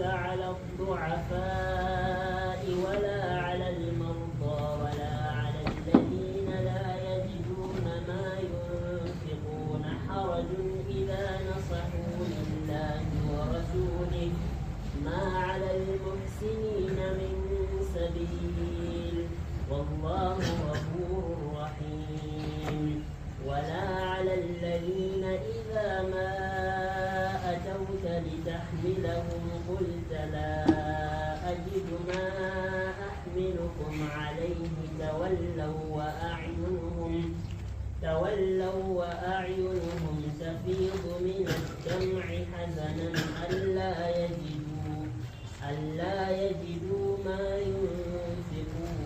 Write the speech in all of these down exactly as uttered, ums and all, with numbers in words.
على الضعفاء ولا على المرضى ولا على الذين لا يجدون ما ينفقون حرج إذا نصحوا لله ورسوله ما على المحسنين من سبيل والله غفور رحيم. ولا على الذين إذا ما أتوك لتحملهم قلت لا أجد ما أحملكم عليه تولوا وأعينهم تولوا وأعينهم تفيض من الدمع حزنا ألا يجدوا ألا يجدوا ما ينفقون.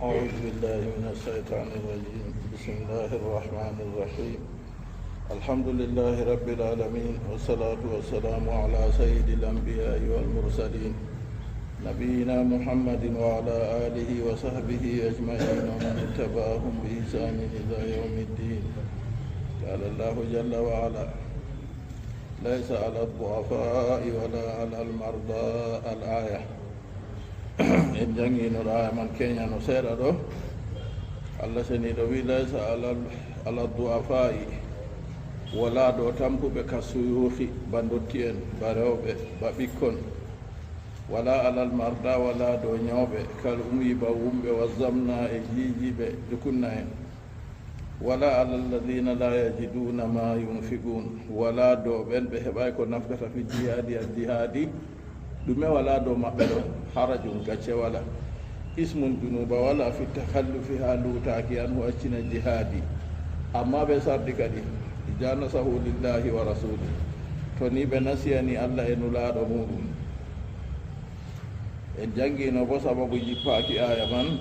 أعوذ بالله من الشيطان الرجيم. بسم الله الرحمن الرحيم. الحمد لله رب العالمين، والصلاة والسلام على سيد الأنبياء والمرسلين، نبينا محمد وعلى آله وصحبه أجمعين ومن اتبعهم بإحسان إلى يوم الدين. قال الله جل وعلا: ليس على الضعفاء ولا على المرضى الآية. En janngiino ɗo aaya man keñano seeɗa ɗo. Allah seniiɗo wi: "Laysa alal, ala du'afaa'i", walaa ɗo tampuɓe, ka suyuuhi, ba ndotti'en, ba rewɓe, ba ɓikkon, walaa alal marda, walaa ɗo ñawɓe, kal umyi, ba wumɓe, wa zamna, e jiijiiɓe, jukunna'en. Wala ala alladina la yajiduna ma yunfiqun, wala dow ɓen ɓe heɓaay ko nafgata fi jihaadi, al jihaadi, ɗume wala dow maɓɓe ɗon? Harajun, gacce wala. Ismun, junuba wala, fi takhallufi, ha luutaaki, anhu, accina jihaadi. Amma ɓe sardi kadi, ija nasahu lillahi wa rasuli, to ni ɓe nasiyani Allah e nulaaɗo muɗum. En jangino bo sababu jippaaki aya man.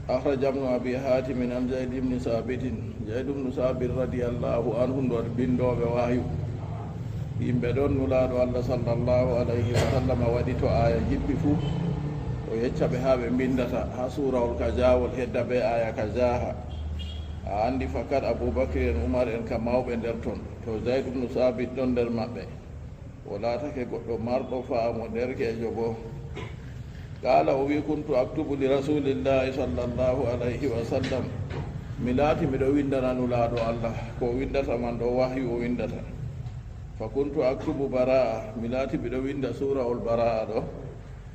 Akhraja ibnu Abi Hatim an Zaid ibn Sabit. Zaid ibn Sabit radiyallahu anhu nder bindooɓe wahyu. Yimɓe ɗon nulaaɗo Allah sallallahu alayhi wa sallam waɗi to aya jippi fu, o yecca ɓe ha ɓe bindata, ha suurawol kajawol hedda be aya kajaha. A andi fakat Abubakar en, Umar en, ka mawɓe nder ton. To Zaid ibn Sabit ɗon nder maɓɓe. O laatake goɗɗo marɗo faamu, derkeejo bo. Qaala, o wi, kuntu aktubu li rasulillahi sallallahu alayhi wa sallam. Mi laati miɗo windana nulaaɗo Allah. Ko o windata man ɗo wahyu o windata. Fa kuntu aktubu bara'a. Mi laati miɗo winda suurawol bara'a ɗo.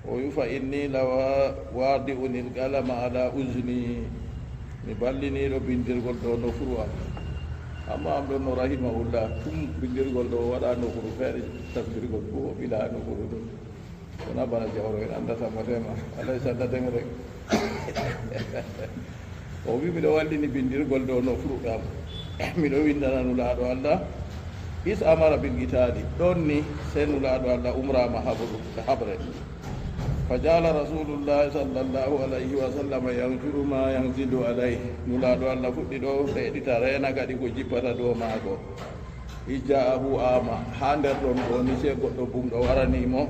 O wi, fa inni la wa-, wadi'un il qalama ala uzni. Mi balliniiɗo bindirgol ɗo nofuru am. Amma am ɗon no rahimahullah, tum bindirgol ɗo waɗa nofuru feere, tasbirgol fof o ɓila nofuru ɗum. Wona bana jawro en anndata mo tema, alay sanda deŋre. O wi, miɗo wallini bindirgol ɗo nofuru am. Miɗo windana nulaaɗo Allah. Is amara bil qitaali. Ɗon ni, sey nulaaɗo Allah umraama habru, haɓre. Fa jaala Rasulullahi sallallahu alayhi wa sallam yanzuru ma yanzilu alayhi. Nulaaɗo Allah fuɗɗi ɗo heɗita, reena kadi ko jippata dow maako. Ijja'ahu ama, haa nder ɗon ɗo ni, sey goɗɗo bumɗo warani mo.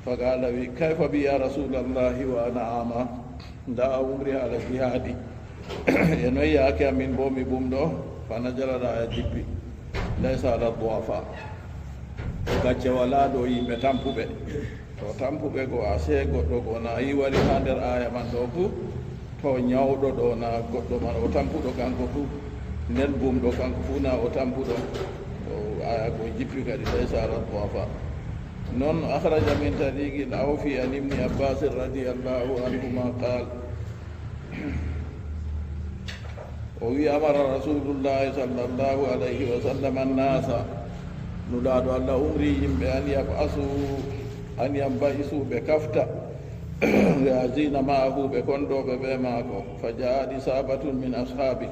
Fa qaala, wi, kayfa bi ya Rasulallahi wa ana ama? Nda a umri haala jihaadi. E noy yaake amin bo mi bumɗo? Fa nazala, aya jippi. Laysa ala du'afa. Gacce walaa dow yimɓe tampuɓe. To tampuɓe go, a sey goɗɗo go na yi wari haa nder aya man ɗo fu. To nyawɗo ɗo na goɗɗo man o tampuɗo kanko fu. Nden bumɗo kanko fu na o tampuɗo. O aya go jippi kadi, laysa ala du'afa. Non, akhraja min tariqi al-Awfi an ibni Abbas radiyallahu anhuma qal. O wi, amara Rasulullahi sallallahu alayhi wa sallam an-nasa, Nulaaɗo Allah umri yimɓe, an yab'asu, an yab'asu, ɓe kafta, ghazina ma'ahu, ɓe kondooɓe ɓe maako. Fa ja'at isabatun min ashabi.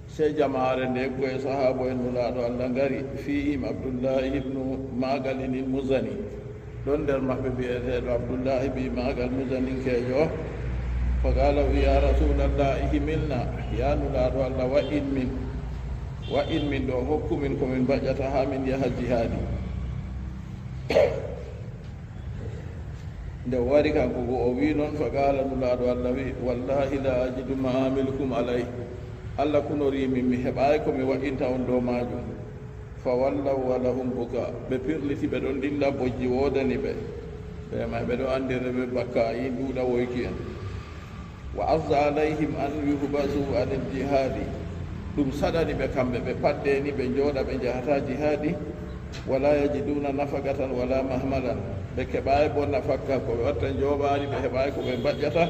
Sey jamaare nde ko e sahaabo en Nulaaɗo Allah ngari, fihim Abdullahi ibnu Ma'qalin al-Muzani. Ɗon nder maɓɓe bi'eteeɗo Abdullahi bi Ma'qal Muzaninkeejo. Fa qaala, wi, ya Rasulallah, ihmilna, ya Nulaaɗo Allah, wa'in min, wa'in min ɗo, hokku min ko min mbaƴata haa min yaha jihaadi. Nde o wari kanko go, o wi non, fa qaala, Nulaaɗo Allah wi, wallahi la ajidu ma amilukum alayh. Allah kunorii min, mi heɓaay ko mi wa'inta on dow maajum. فولوا ولهم بكاء. Ɓe pirliti, ɓe ɗon dilla, bojji woodani ɓe. Ɓe may ɓe ɗo anndire ɓe bakka, yi ɗuuɗa woyki en. وعز عليهم أن يحبسوا عن الجهاد. Ɗum saɗani ɓe kamɓe, ɓe paddeni, ɓe njooɗa, ɓe njahata jihaadi. ولا يجدون نفقة ولا مهملا. Ɓe keɓaay bo nafakka, ko ɓe watta njooɓaari, ɓe heɓaay ko ɓe mbaƴƴata.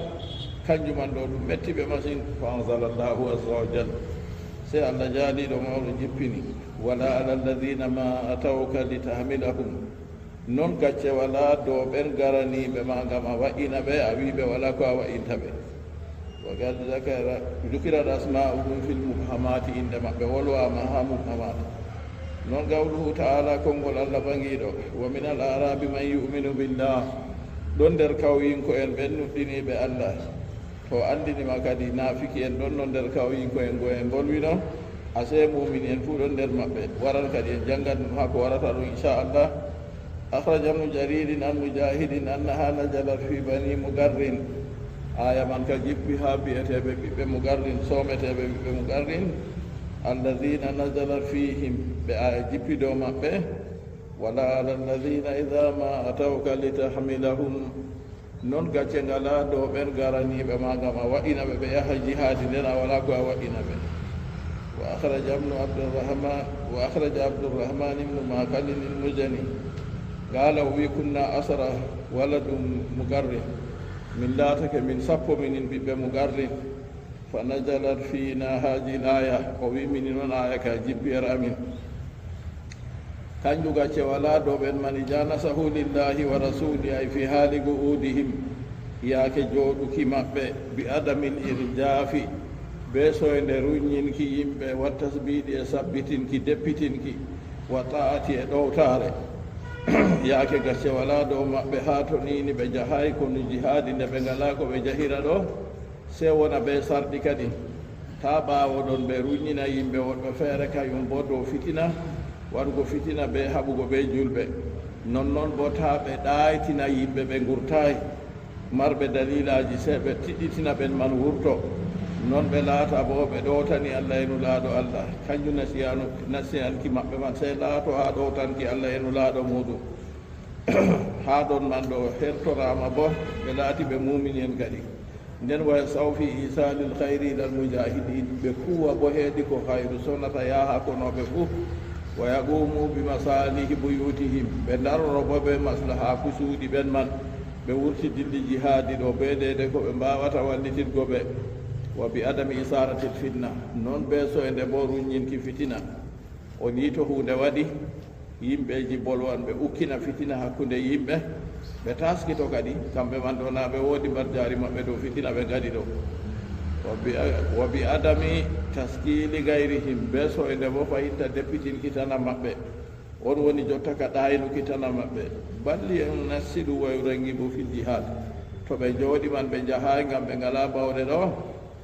Kanjum man ɗo ɗum metti ɓe masin. فأنزل الله عز وجل. Sey Allah jaaliiɗo mawɗo jippini. ولا على الذين ما أتوك لتحملهم. Non gacce walaa dow ɓen garaniiɓe ma ngam a wa'ina ɓe, a wi'i ɓe walaa ko a wa'inta ɓe. وقد ذكر، ذكرت أسماؤهم في المبهمات, innde maɓɓe wolwaama haa mubhamaat. Non قوله تعالى, konngol Allah Ɓaŋiiɗo, ومن الأعراب من يؤمن بالله. Ɗon nder kawyiŋko'en ɓen nuɗɗiniiɓe Allah. To anndini ma kadi, naafiki'en ɗon non nder kawyiŋko'en go en mbolwino, asee muumin'en fuu ɗon nder maɓɓe. Waran kadi en janngan ɗum haa ko warata ɗum, insha Allah. أخرج ابن جرير عن مجاهد أنها نزلت في بني مقرن. Aaya man ka jippi haa bi'eteeɓe ɓiɓɓe Mugarrin, soometeeɓe ɓiɓɓe Mugarrin. الذين نزلت فيهم, ɓe aaya jippi dow maɓɓe. ولا على الذين إذا ما أتوك لتحملهم. Non gacce ngalaa dow ɓen garaniiɓe ma ngam a wa'ina ɓe, ɓe yaha jihaadi, nden a walaa ko a wa'ina ɓe. وأخرج ابن عبد الرحمن، وأخرج عبد الرحمن بن معقل المزني. قال, o wi'i, كنا عشرة ولد مقرن. Min laatake min sappo minin ɓiɓɓe Mugarrin. فنزلت فينا هذه الآية. O wi'i, minin on aaya ka jippi yer amin. Kanjum gacce walaa dow ɓen من إذا نصحوا لله ورسوله، أي في حال قعودهم, yaake jooɗuki maɓɓe, بعدم الإرجاف, bee soynde runyinki yimɓe, والتثبيت, e sabbitinki, deppitinki, والطاعة, e ɗowtaare. Yaake gacce walaa dow maɓɓe haa to niini ɓe jahaay konu jihaadi, nde ɓe ngalaa ko ɓe jahira ɗo, sey wona bee sarɗi kadi. Taa ɓaawo ɗon ɓe runyina yimɓe woɗɓe feere, kayum boo dow fitina, waɗugo fitina bee haɓugo bee juulɓe. Nonnon boo taa ɓe ɗaaytina yimɓe ɓe ngurtaay, marɓe daliilaaji, sey ɓe tiɗɗitina ɓen man wurto. Non ɓe laata boo ɓe ɗowtani Allah e Nulaaɗo Allah. Kanjum nasiyaanu, nasiyanki maɓɓe man sey laato haa ɗowtanki Allah e Nulaaɗo muuɗum. Haa ɗon man ɗo hertoraama boo, ɓe laati ɓe muumin'en kadi. Nden, ويسعوا في إيصال الخير إلى المجاهدين, ɓe kuuwa boo heedi ko hayru sonata yaaha konooɓe fuu. ويقوموا بمصالح بيوتهم, ɓe ndaroro boo bee maslahaaku suuɗi ɓen man, ɓe wurti dilli jihaadi ɗo bee deydey ko ɓe mbaawata wallitirgo ɓe. وبعدم إثارة الفتنة, non bee soynde boo runyinki fitina. On yi'i to huunde waɗi, yimɓeeji bolwan, ɓe ukkina fitina hakkunde yimɓe, ɓe taaskito kadi, kamɓe man ɗo naa ɓe woodi mbarjaari maɓɓe dow fitina ɓe ngaɗi ɗo. وب-، وبعدم تثقيل غيرهم, bee soynde boo fahinta deppitinki tana maɓɓe. On woni jotta ka ɗaaynuki tana maɓɓe. بل ينشد ويرغب في الجهاد. To ɓe njooɗi man ɓe njahaay ngam ɓe ngalaa baawɗe ɗo,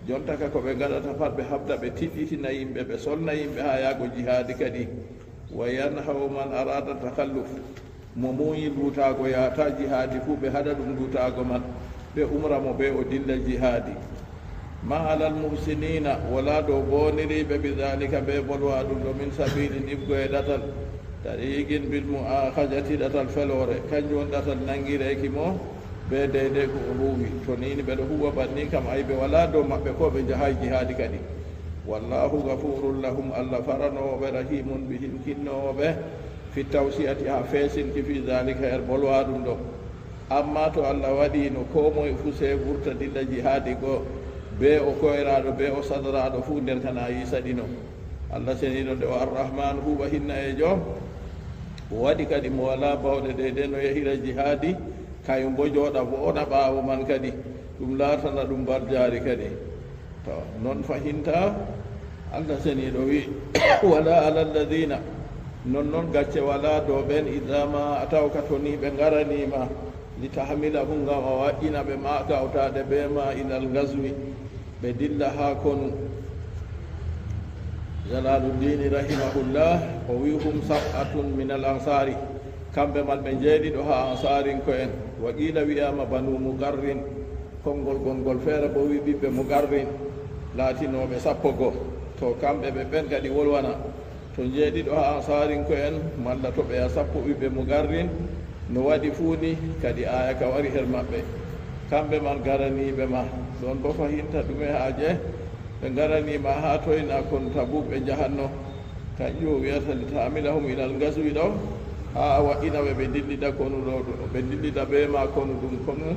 jonta ka ko ɓe ngaɗata pat ɓe haɓda ɓe tiɗɗitina yimɓe, ɓe solna yimɓe haa yaago jihaadi kadi. وينهوا من أراد التخلف. Mo muuyi luutaago yaata jihaadi fuu, ɓe haɗa ɗum luutaago man, ɓe umra mo bee o dilla jihaadi. ما على المحسنين, walaa dow booniriiɓe, بذلك, bee bolwa ɗum ɗo, من سبيل, iɓgo e ɗatal, طريق بالمؤاخذة, ɗatal feloore, kanjum woni ɗatal naŋngireeki mo bee deydey ko o huuwi. To niini ɓe ɗo huuwa banni kam, aybe walaa dow maɓɓe, koo ɓe njahaay jihaadi kadi. والله غفور لهم, Allah faranoowo ɓe, رحيم بهم, kinnoowo ɓe, في التوسعة, haa feesinki, في ذلك, her bolwa ɗum ɗo. Ammaa to Allah waɗiino koo moye fuu sey vurta dilla jihaadi go, bee o koyraaɗo, bee o sadaraaɗo fuu nder kana yiisa ɗino. Allah seniiɗo nde o Arrahmaan huuɓa hinnayeejo, o waɗi kadi mo walaa baawɗe deydey no yahira jihaadi, kayum boo jooɗa wo'ona ɓaawo man kadi, ɗum laatana ɗum mbarjaari kadi. To, non fahinta, Allah seniiɗo wi'i, ولا على الذين, non non gacce walaa dow ɓen, إذا ما أتوك, to ni ɓe ngaranii ma, لتحملهم, ngam a wa'ina ɓe, معك, hawtaade bee ma, إلى الغزو, ɓe dilla haa konu. Jalaaluddin rahimahullah, o wi'i, هم سبعة من الأنصار, kamɓe man ɓe njeeɗiɗo haa Ansaarinko'en, وقيل, wi'aama, بنو مقرن, konngol gonngol feere boo wi'i ɓiɓɓe Mugarrin, laatinooɓe sappo go. To kamɓe ɓe ɓen kadi wolwana. To njeeɗiɗo haa Ansaarinko'en, malla to ɓeya sappo ɓiɓɓe Mugarrin, no waɗi fuu ni, kadi aaya ka wari her maɓɓe. Kamɓe man garaniiɓe ma, ɗon boo fahinta ɗume haaje? Ɓe ngaranii ma haa toy, naa konu Tabuuk ɓe njahanno? Kanjum o wi'ata, "Litahmilahum ilal gazwi" ɗo, haa a wa'ina ɓe, ɓe ndillida konu ɗo, ɗo, ɓe ndillida bee ma konu ɗum, konu,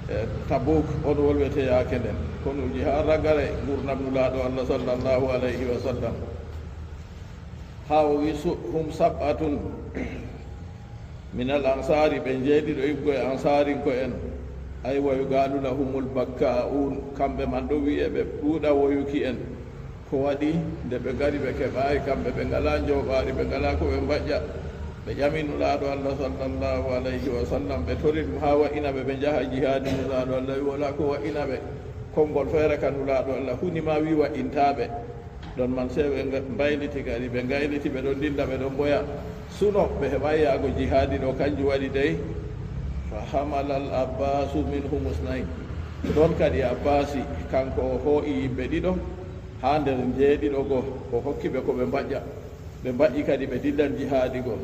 eh, Tabuuk, on wolwete yaake nden. Konuuji haa ragare ngurndan Nulaaɗo Allah sallallahu alayhi wa sallam. Haa o wi' su-, "Hum sab'atun minal ansaari", ɓe njeeɗiɗo iɓgo e Ansaarinko'en. Ay, "wa yuqaalu lahumul bakka'uun", kamɓe man ɗo wi'e ɓe ɗuuɗa woyuki'en. Ko waɗi? Nde ɓe ngari, ɓe keɓaay, kamɓe ɓe ngalaa njooɓaari, ɓe ngalaa ko ɓe mbaƴƴa. Ɓe ƴami Nulaaɗo Allah sallallahu alayhi wa sallam, ɓe tori ɗum haa wa'ina ɓe, ɓe njaha jihaadi. Nulaaɗo Allah wi' walaa ko wa'ina ɓe. Konngol feere ka Nulaaɗo Allah huni ma wi' wa'intaa ɓe. Ɗon man sey ɓe nga-, mbayliti kadi, ɓe ngayliti, ɓe ɗon ndilla, ɓe ɗon mboya. Suno ɓe heɓaay yahgo jihaadi ɗo, kanjum waɗi dey. Fa hamalal Abbaasu minhum usnayn. Ɗon kadi Abbaasi, kanko o hoo'i yimɓe ɗiɗo haa nder njeeɗiɗo go, o hokki ɓe ko ɓe mbaƴƴa. Ɓe mbaƴƴi kadi, ɓe dillan jihaadi go.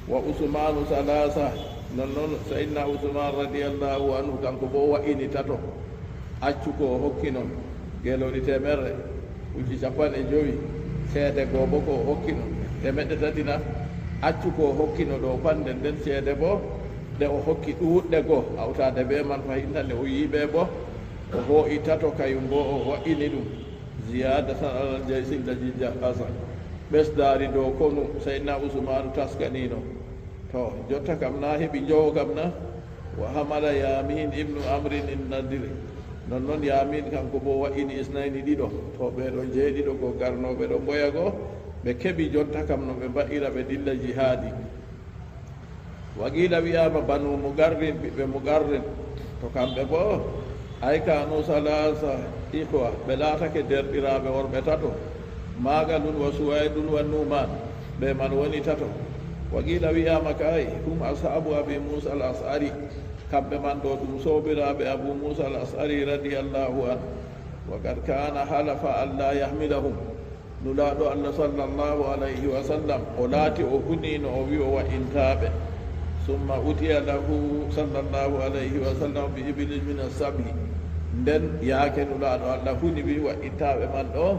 Wa Usmaanu salaasa, nonnon Sayyidina Usmaan radiyallahu anhu, kanko boo o wa'ini tato. Accu ko o hokkino, geelooɗi teemerre, uji cappanɗe jowi, ceede goo boo ko o hokkino, teemeɗɗe tati na? Accu ko o hokkino ɗo pat, nden nden ceede boo ɗe o hokki ɗuuɗɗe goo, hawtaade bee man fahin tan nde o yi'i ɓe boo, o hoo'i tato kayum boo o wa'ini ɗum. Ziyaadatan alal jaysi llazii jahhaza. Ɓesdaari dow konu Sayyidina Usmaanu taskaniino. To, jotta kam na heɓi njowo kam na? Wa hamala Yaamin ibnu Amrin in Nadiri. Nonnon Yaamin kanko boo wa'ini isnayni ɗiɗo. To, ɓee ɗo njeeɗiɗo go garnooɓe ɗo mboya go, ɓe keɓi jonta kam no ɓe mba'ira ɓe dilla jihaadi. Wa qiila wi'aama Banu Mugarrin, ɓiɓɓe Mugarrin. To kamɓe boo, ay kaanu salaasa ikhwa, ɓe laatake deerɗiraaɓe worɓe tato, Maaqalun wa Suwaydun wa Nu'maan, ɓe man woni tato. Wa qiila wi'aama kaay, hum ashaabu Abi Muusa al-Ash'ari, kamɓe man ɗo ɗum soobiraaɓe Abu Muusa al-Ash'ari radiyallahu anhu. Wa qad kaana halafa an laa yahmilahum, Nulaaɗo Allah sallallahu alayhi wa sallam, o laati o huniino, o wi' o wa'intaa ɓe. Summa utiya lahu sallallahu alayhi wa sallam bi ibilin min as-sab'i. Nden yaake Nulaaɗo Allah huni wi' wa'intaa ɓe man ɗo,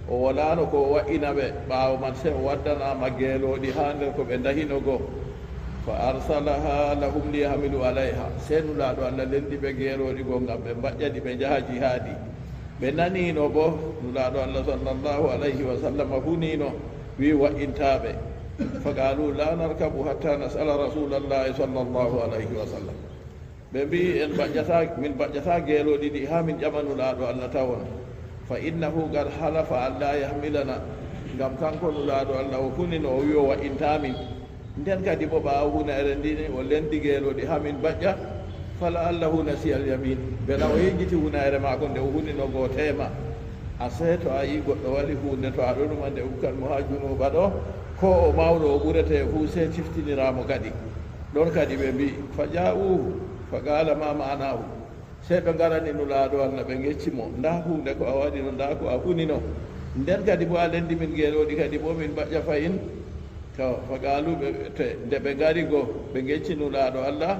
o wolaano ko o wa'ina ɓe. Ɓaawo man sey o waddanaama geelooɗi haa nder ko ɓe ndahino go. Fa arsalaha lahum liyahmilu alayha. Sey Nulaaɗo Allah lelni ɓe geelooɗi go ngam ɓe mbaƴƴa ɗi ɓe njaha jihaadi. Ɓe naniino boo, Nulaaɗo Allah sallallahu alayhi wa sallam huniino, wi' wa'intaa ɓe. Fa qaalu, "Laa narkabu hattaa nas'ala Rasuulallahi sallallahu alayhi wa sallam." Ɓe mbi'i, "En mbaƴƴataa, min mbaƴƴataa geelooɗi ɗi haa min ƴama Nulaaɗo Allah tawon. Fa innahu qad halafa an laa yahmilana." Ngam kanko Nulaaɗo Allah o huniino, o wi' o wa'intaa min. Nden kadi boo ɓaawo hunaere ndin o lelni geelooɗi haa min mbaƴƴa, fala allahu nasiya al-yamin. Bana o yejjiti hunaere maako nde o hunino go teema. Asee to a yi'i goɗɗo waɗi huunde, to a ɗo numa nde ukkan mo haa junuuba ɗo, koo o mawɗo o ɓurete fuu, sey tiftinira mo kadi. Ɗon kadi ɓe mbi'i, fa jaa'uhu, fa qaala ma ma'anahu. Sey ɓe ngarani Nulaaɗo Allah, ɓe ngecci mo, "Ndaa huunde ko a waɗino, ndaa ko a hunino. Nden kadi boo a lelni min geelooɗi kadi boo min mbaƴƴa fahin." To, fa qaalu, ɓe, te, nde ɓe ngari go, ɓe ngecci Nulaaɗo Allah,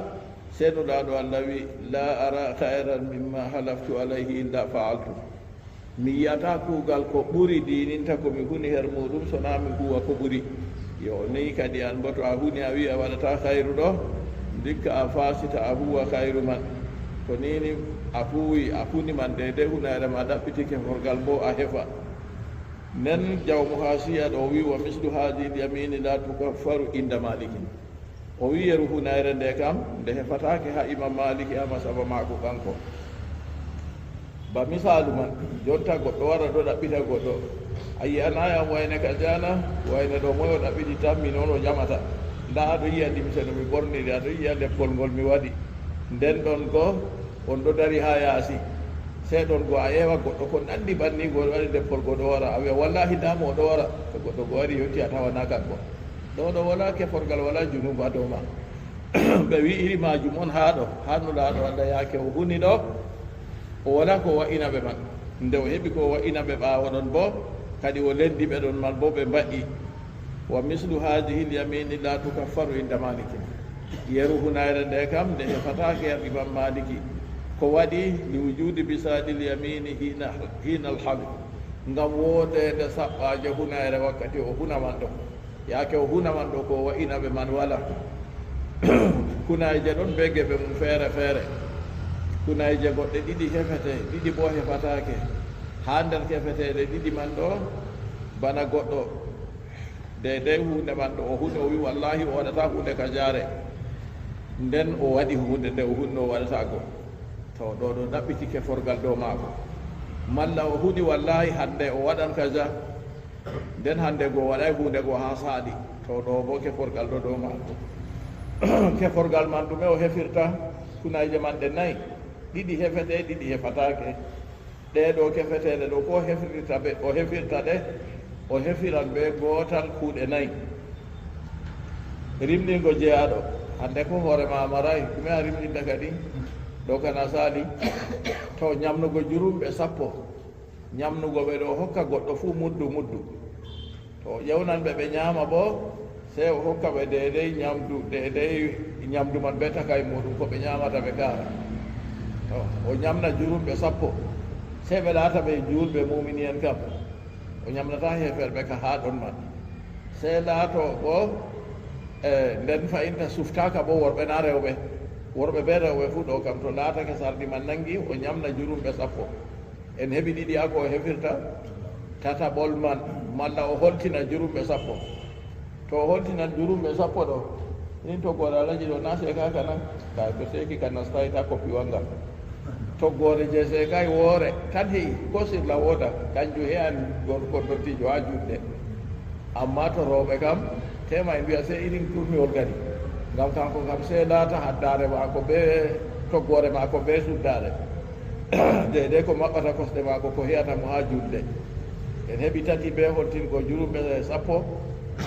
sey Nulaaɗo Allah wi', "Laa ara khayran mimma halaftu alayhi illa fa'altu." Mi yi'ataa kuugal ko ɓuri diininta ko mi huni her muuɗum, sonaa mi huuwa ko ɓuri. Yo, nii kadi an boo, to a huni, a wi'i a waɗataa khayru ɗo, ndikka a faasita, a huuwa khayru man. To nii ni a huuwi, a huni man deydey hunaare ma ɗaɓɓitike, forgal boo a hefa. Nden jawmu haasiya ɗo wi'i, "Wa mislu haadihil yamiini laa tukaffaru inda Maalikin." O wi'i, yeru hunaare nde kam, nde hefataake haa Imam Maaliki haa masaba maako kanko. Ba misaalu man, jonta goɗɗo wara ɗo ɗaɓɓita goɗɗo. A yi'anaay am wayne ka jaana, wayne ɗo moy o ɗaɓɓiti tan, min on o ƴamata. Ndaa, a ɗo yi'a limse no mi ɓorniri, a ɗo yi'a leppol ngol mi waɗi. Nden ɗon go, on ɗo dari haa yaasi. Sey ɗon go a eewa goɗɗo ko nanndi banni, go waɗi leppol, go ɗo wara. A wi'a, "Wallaahi, ndaa mo o ɗo wara." To goɗɗo go wari yotti, a tawanaa kanko. Ɗo ɗo walaa keforgal, walaa junuuba dow ma. Ɓe wi'i iri maajum on haa ɗo, haa Nulaaɗo Allah yaake o huni ɗo, o walaa ko wa'ina ɓe man. Nde o heɓi ko wa'ina ɓe ɓaawo ɗon boo, kadi o lelni ɓe ɗon man boo ɓe mba'i. Wa mislu hadhihi al-yamini la tukaffaru inda Maliki. Yeru hunayre nde kam nde hefataake yaa Imam Maliki. Ko waɗi? Li wujudi bisaɗi al-yamini hina, hina al-halif. Ngam woodeede saɓɓaaje hunayre wakkati o huna man ɗo. Yaake o huna man ɗo ko wa inaɓe man wala. Kunayje ɗon be geɓe mum feere feere. Kunayje goɗɗe ɗiɗi hefete, ɗiɗi boo hefataake. Haa nder hefeteeɗe ɗiɗi man ɗo, bana goɗɗo deydey huunde man ɗo o huni, o wi, "Wallaahi, o waɗata huunde ka jaare." Nden o waɗi huunde nde o hunno o waɗata go. To, ɗo, ɗo ɗaɓɓiti keforgal dow maako. Malla o huni, "Wallaahi, hannde o waɗan kaza." Nden hannde go waɗay huunde go haa saaɗi. To, ɗo boo keforgal ɗo dow maako. Keforgal man ɗume o hefirta? Kunayje man ɗe nayi. Ɗiɗi hefete, ɗiɗi hefataake. Ɗee ɗo kefeteeɗe ɗo, ko hefirta ɓe, o hefirta ɗe, o hefiran bee gootal kuuɗe nayi. Rimɗingo jeyaaɗo, hannde ko hoore ma a maraay, ɗume a rimɗinta kadi? Ɗo kan a saali. To, nyamnugo jurumɓe sappo, nyamnugo ɓe ɗo hokka goɗɗo fuu muddu muddu. To o ƴewnan ɓe, ɓe nyaama boo, sey o hokka ɓe deydey nyamdu, deydey nyamdu man bee takay muuɗum, ko ɓe nyaamata ɓe kaara. To o nyamna jurumɓe sappo, sey ɓe laata ɓe juulɓe, muumini'en kam. O nyamnataa heeferɓe ka haa ɗon man. Sey laato boo, e, nden fa'inta suftaaka boo worɓe naa rewɓe. Worɓe bee rewɓe fuu ɗo kam, to laatake sardi man naŋgi, o nyamna jurumɓe sappo. En heɓi ɗiɗi haa ko o hefirta tataɓol man, malla o holtina jurumɓe sappo. To o holtinan jurumɓe sappo ɗo, min toggoore Alaji ɗo, na seekaaka na? Kay to seeki ka nastaay ta koppi wanga. Toggoore je seekaay woore tan he'i, ko sirla wooda, kanjum he'an gorko dottijo haa juulde. Ammaa to rewɓe kam, teema en mbi'a sey irin turmiwol kadi. Ngam kanko kam sey laata haddaare maako bee toggoore maako bee suddaare. Deydey ko maɓɓata kosɗe maako, ko he'ata mo haa juulde. En heɓi tati bee holtingo jurumɓe sappo,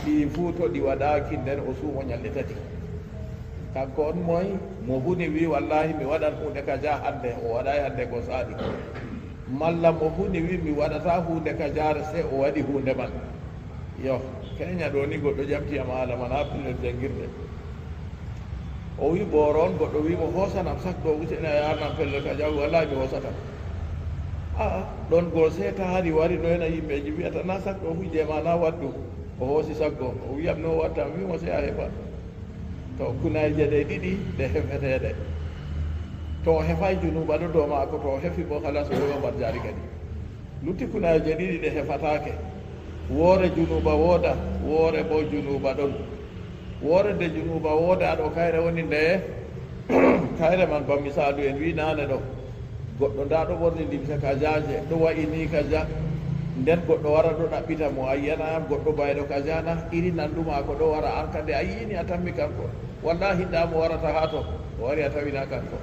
ɗi fuu to ɗi waɗaaki nden o suumo nyalɗe tati. Kanko on moy? Mo huni wi, "Wallaahi mi waɗan huunde kaja hannde," o waɗaay hannde go saaɗi. Malla mo huni wi, "Mi waɗataa huunde kajaare," sey o waɗi huunde man. Yo, keenya ɗo ni goɗɗo ƴamti am haala man haa pellel janngirde. O wi, "Booro on," goɗɗo wi mo, "Hoosanam sak ɗo, useni a yaarnam pellel ka jaw." "Wallaahi mi hoosata." Aa, ɗon go sey taari wari no ena yimɓeeji mbi'ata, "Na sak ɗo fu je ma na waddu." O hoosi sak go. O wi am, "No watta?" Mi wi mo, "Sey a heɓa." To, kunayje ɗe ɗiɗi ɗe hefeteeɗe. To o hefaay junuuba ɗo dow maako, to o hefi boo, halas, o heɓa mbarjaari kadi. Lutti kunayje ɗiɗi ɗe hefataake. Woore junuuba wooda, woore boo junuuba ɗon. Woore nde junuuba wooda ɗo, kayre woni ndeye? Kayre man, ba misaalu en wi naane ɗo, goɗɗo ndaa ɗo ɓorni limse kajaaje, ɗo wa'i ni kaja. Nden goɗɗo wara ɗo ɗaɓɓita mo, a yi'ana yam goɗɗo bayɗo kaja na? Iri nandu maako ɗo wara, an kadi a yi'ini a tammi kanko. Wallaahi ndaa mo warata haa to, o wari a tawina kanko.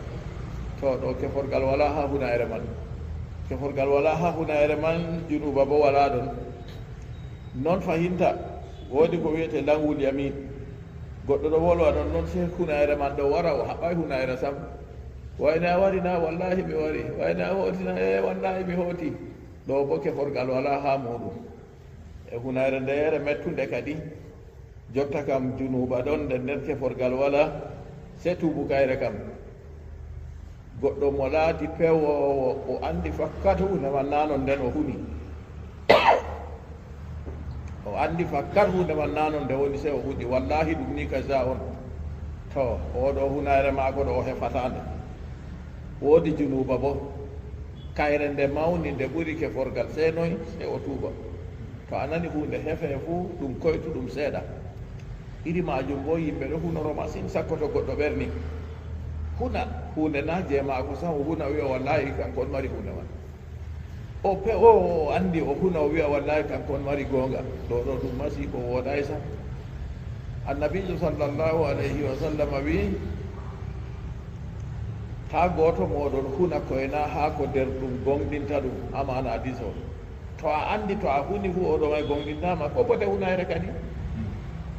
To, ɗo keforgal walaa haa hunayre man. Keforgal walaa haa hunayre man, junuuba boo walaa ɗon. Non fahinta, woodi ko wi'ete lagwul yamin. Goɗɗo ɗo wolwa non, non sey hunayre man ɗo wara, o haɓɓaay hunayre sam. "Wayne a wari na?" "Wallaahi mi wari." "Wayne a hooti na?" "Ee, wallaahi mi hooti." Ɗo boo keforgal walaa haa muuɗum. E hunayre ndeyeere mettunde kadi. Jotta kam junuuba ɗon, nden nder keforgal walaa, sey tuubu kayre kam. Goɗɗo mo laati pewoowo, o anndi fakkat huunde man naa non nden o huni. O anndi fakkat huunde man naa non nde woni, sey o huni, "Wallaahi ɗum ni kaza on." To, oo ɗo hunayre maako ɗo o hefataa nde. Woodi junuuba boo. Kayre nde mawni, nde ɓuri keforgal, sey noy? Sey o tuuba. To a nani huunde hefe fuu, ɗum koytuɗum seeɗa. Iri maajum boo, yimɓe ɗo hunoro masin, sakko to goɗɗo ɓerni. Huna huunde naa jey maako sam, o huna, o wi'a, "Wallaahi, kanko on mari huunde man." O pe-, o, o anndi, o huna, o wi'a, "Wallaahi, kanko on mari goonga." Ɗo, ɗo ɗum masiibo woodaay sam. Annabiijo sallallahu alayhi wa sallam wi'i, "Taa gooto mooɗon huna koyna haa ko nder ɗum gooŋɗinta ɗum." Amaana hadiis o. To a anndi, to a huni fuu, o ɗo may gooŋɗintaama, ko bote hunayre kadi.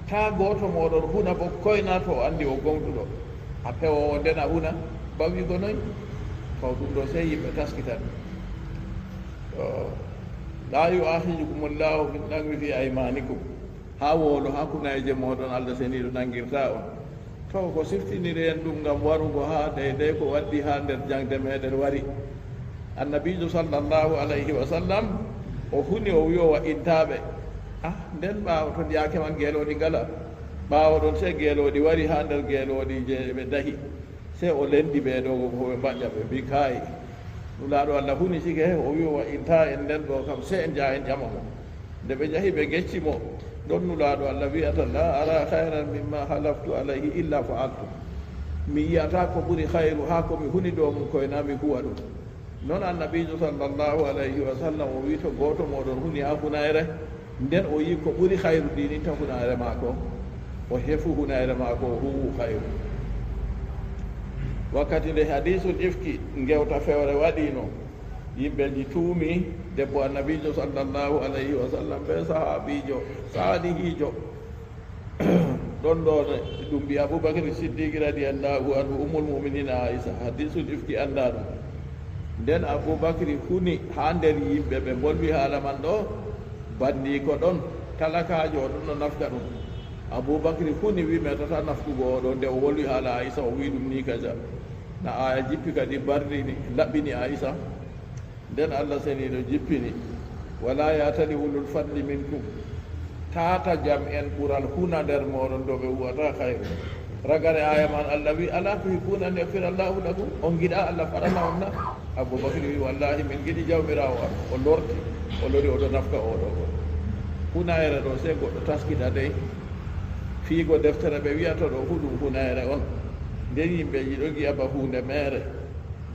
Taa gooto mooɗon huna bo koyna to o anndi o gooŋɗuɗo. A pewoowo nden a huna, ba wi'go noy? To ɗum ɗo sey yimɓe taskitan. To, "La yu'akhidhukumullahu bil laghwi fi aymanikum." Haa wowlo hakkundeeje mooɗon, Allah seniiɗo nanngirtaa on. To ko siftiniri en ɗum ngam warugo haa deydey ko waddi haa nder jaŋde meɗen wari. Annabiijo sallallahu alayhi wa sallam o huni o wi o wa'intaa ɓe. Ah, nden ɓaawo ton yaake man geelooɗi ngala. Ɓaawo ɗon sey geelooɗi wari haa nder geelooɗi je ɓe dahi. Sey o lendi ɓe ɗo ko ɓe mbaɗƴa ɓe mbi kaayi. Nulaaɗo Allah huni sike o wi o wa'intaa en nden ɗo kam sey en njaha en ƴama mo. Nde ɓe njahi ɓe ngecci mo, ɗon Nulaaɗo Allah wi'ata, "La ara khayran mimma halaftu alayhi illa fa'altu." Mi yi'ataa ko ɓuri khayru haa ko mi huni dow mum koy na mi huwa ɗum. Non Annabiijo sallallahu alayhi wa sallam o wi to gooto mooɗon huni haa hunayre, nden o yi ko ɓuri khayru dinin ta hunayre maako, o hefu hunayre maako o huwu khayru. Wakkati nde hadiisul ifki ngewta fewre waɗiino, yimɓeji tuumi debbo Annabiijo sallallahu alayhi wa sallam be sahabiijo saalihiijo. Ɗon ɗo ne ɗum mbi Abubakri Siddiqi radiyallahu anhu, Ummul Mu'minina Aisha, hadiisul ifki anndaa ɗum. Nden Abubakri huni haa nder yimɓe ɓe mbolwi haala man ɗo, bandiiko ɗon, talakaajo o ɗon no nafga ɗum. Abubakri huni wi metata naftugo o ɗo nde o wolwi haala Aisha, o wi ɗum ni kaja. Na aya jippi kadi barrini, laɓɓini Aisha. Nden Allah seniiɗo jippini, "Wala ya'tali ulul fadli minkum." Tata jam en ɓural huna nder mooɗon dow ɓe huwata khayru. Ragare aya man Allah wi, "Ala tuhibbuna an yaghfira Allahu lakum?" On ngiɗa Allah farana on na? Abubakri wi, "Wallahi min ngiɗi Jawmiraawo am." O lorti, o lori o ɗo nafka o ɗo. Hunayre ɗo sey goɗɗo taskita dey. Fiigo deftere ɓe wi'ata ɗo fu ɗum hunayre on. Nden yimɓeji ɗo ngi'a ba huunde meere.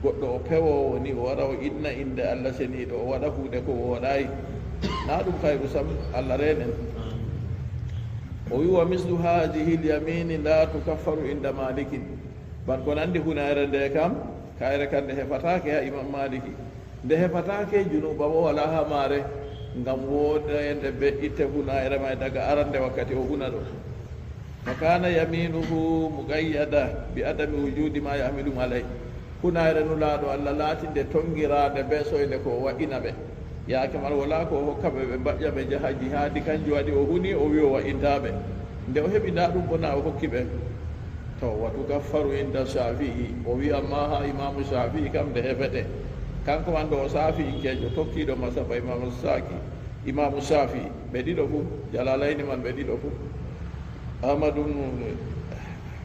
Goɗɗo o pewoowo ni, o wara o inna innde Allah seniiɗo, o waɗa kuuɗe ko wooɗaayi. Naa ɗum khayru sam, Allah reenen. O wi, "Wa mislu haadihi l-yamiini laa tukaffaru inda Maalikin." Ban ko nanndi hunayre nde kam, kayre kan nde hefataake haa Imam Maaliki. Nde hefataake, junuuba bo walaa haa maare, ngam wooɗeende be itte hunayre may daga arande wakkati o huna ɗo. Fa kana yaminuhu muqayyada bi adami wujudi ma yahmiluhum alayh. Hunayre Nulaaɗo Allah laati nde tongiraande be soynde ko o wa'ina ɓe. Yaake man walaa ko o hokka ɓe, ɓe mbaƴƴa ɓe njaha jihaadi, kanjum waɗi o huni o wi o wa'intaa ɓe. Nde o heɓi ndaa ɗum bo na o hokki ɓe. To, wa tukaffaru inda Shafi'i, o wi amma haa Imaamu Shafi'i kam nde hefete. Kanko man ɗo o Shafi'inkeejo tokkiiɗo masaba Imaamu Saki, Imaamu Shafi'i, ɓe ɗiɗo fuu, Jalalayni man ɓe ɗiɗo fuu. Ahmadu,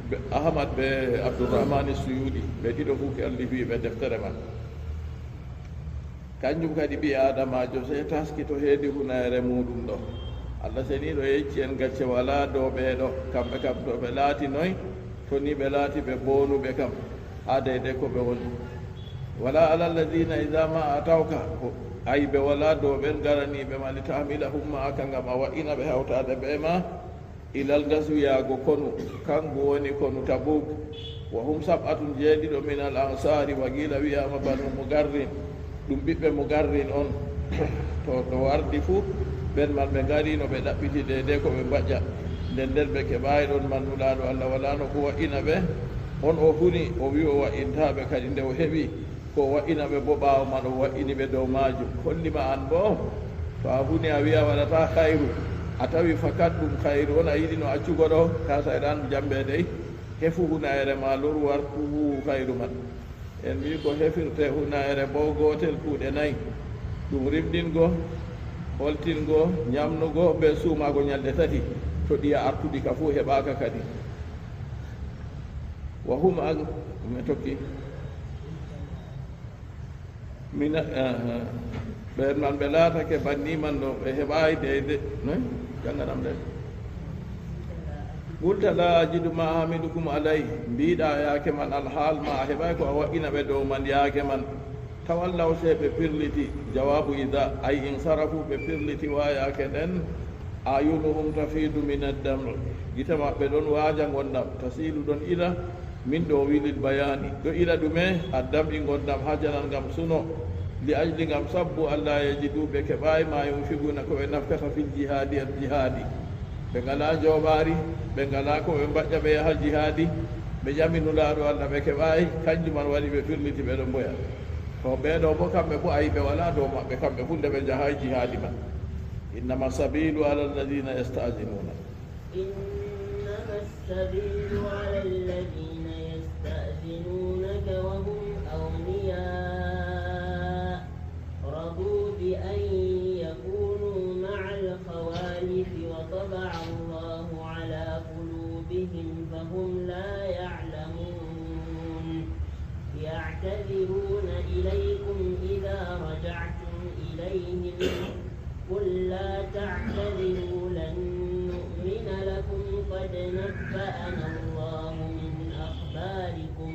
be, Ahmad be Abdurrahmani Suyuɗi, ɓe ɗiɗo fuu kallifi ɓe deftere man. Kanjum kadi ɓii Aadamaajo sey taskito heedi hunayre muuɗum ɗo. Allah seniiɗo yecci en gacce walaa dow ɓee ɗo, kamɓe kam to ɓe laati noy, to ni ɓe laati ɓe boonuɓe kam, haa deydey ko ɓe woni. Wala ala alladhina idha ma atawka, ko aybe walaa dow ɓen garaniiɓe ma, li tahmilahum ma'aka, ngam a wa'ina ɓe hawtaade bee ma, ilal gazwi, yaago konu, kangu woni konu Tabuk. Wa hum sab'atun, jeeɗiɗo, min al ansari, wa qila, wi'aama banu Mugarrin, ɗum ɓiɓɓe Mugarrin on. To, to wardi fuu, ɓen man ɓe ngari no ɓe ɗaɓɓiti deydey ko ɓe mbaƴƴa. Nden nden ɓe keɓaayi ɗon man Nulaaɗo Allah walaano ko wa'ina ɓe. On o huni, o wi o wa'intaa ɓe kadi nde o heɓi. Ko o wa'ina ɓe bo ɓaawo man o wa'ini ɓe dow maajum. Holli ma an boo, to a huni a wi'a waɗataa khayru, a tawi fakat ɗum khayru on a yiɗino accugo ɗo, ka sayɗaanu jambe dey, hefu hunayre ma lor wartu huwu khayru man. En mbii ko hefirte hunayre boo gootel kuuɗe nayi, ɗum rimɗingo, holtingo, nyamnugo bee suumaago nyalɗe tati, to ɗiya artuɗi ka fuu heɓaaka kadi. Wa hum an, mi tokki. Mina, eh, ɓeen man ɓe laatake banni man ɗo, ɓe heɓaay deede, noy? Jannganam ɗe. Qulta laa ajidu maa ahmidukum alayhi, mbiɗa yaake man alhaal ma a heɓaay ko a wa'ina ɓe dow man yaake man. Tawallaw, sey ɓe pirliti, jawaabu idaa, ay insarafu, ɓe pirliti wa yaake nden, ayunuhum tafidu min addam, gite maɓɓe ɗon waaja ngondam, tasiilu ɗon ila, min ɗo wi lil bayaani, ɗo ila ɗume? Addam i ngondam hajanan ngam suno, li ajli ngam sabbu, allaa yajidu, ɓe keɓaay, maa yunfiguna, ko ɓe naftata, fil jihaadi, al jihaadi. Ɓe ngalaa njooɓaari, ɓe ngalaa ko ɓe mbaƴƴa ɓe yaha jihaadi, ɓe ƴami Nulaaɗo Allah ɓe keɓaay, kanjum man waɗi ɓe firliti ɓe ɗon mboya. To ɓee ɗo boo kamɓe boo ayi ɓe walaa dow maɓɓe, kamɓe fuu nde ɓe njahaay jihaadi man. إنما السبيل على الذين يستأذنونك. إنما السبيل على الذين يستأذنونك وهم أغنياء رضوا بأن يكونوا مع الخوالف وطبع الله على قلوبهم فهم لا يعلمون. يعتذرون إليكم إذا رجعتم إليهم. قل لا تعتذروا لن نؤمن لكم قد نبأنا الله من أخباركم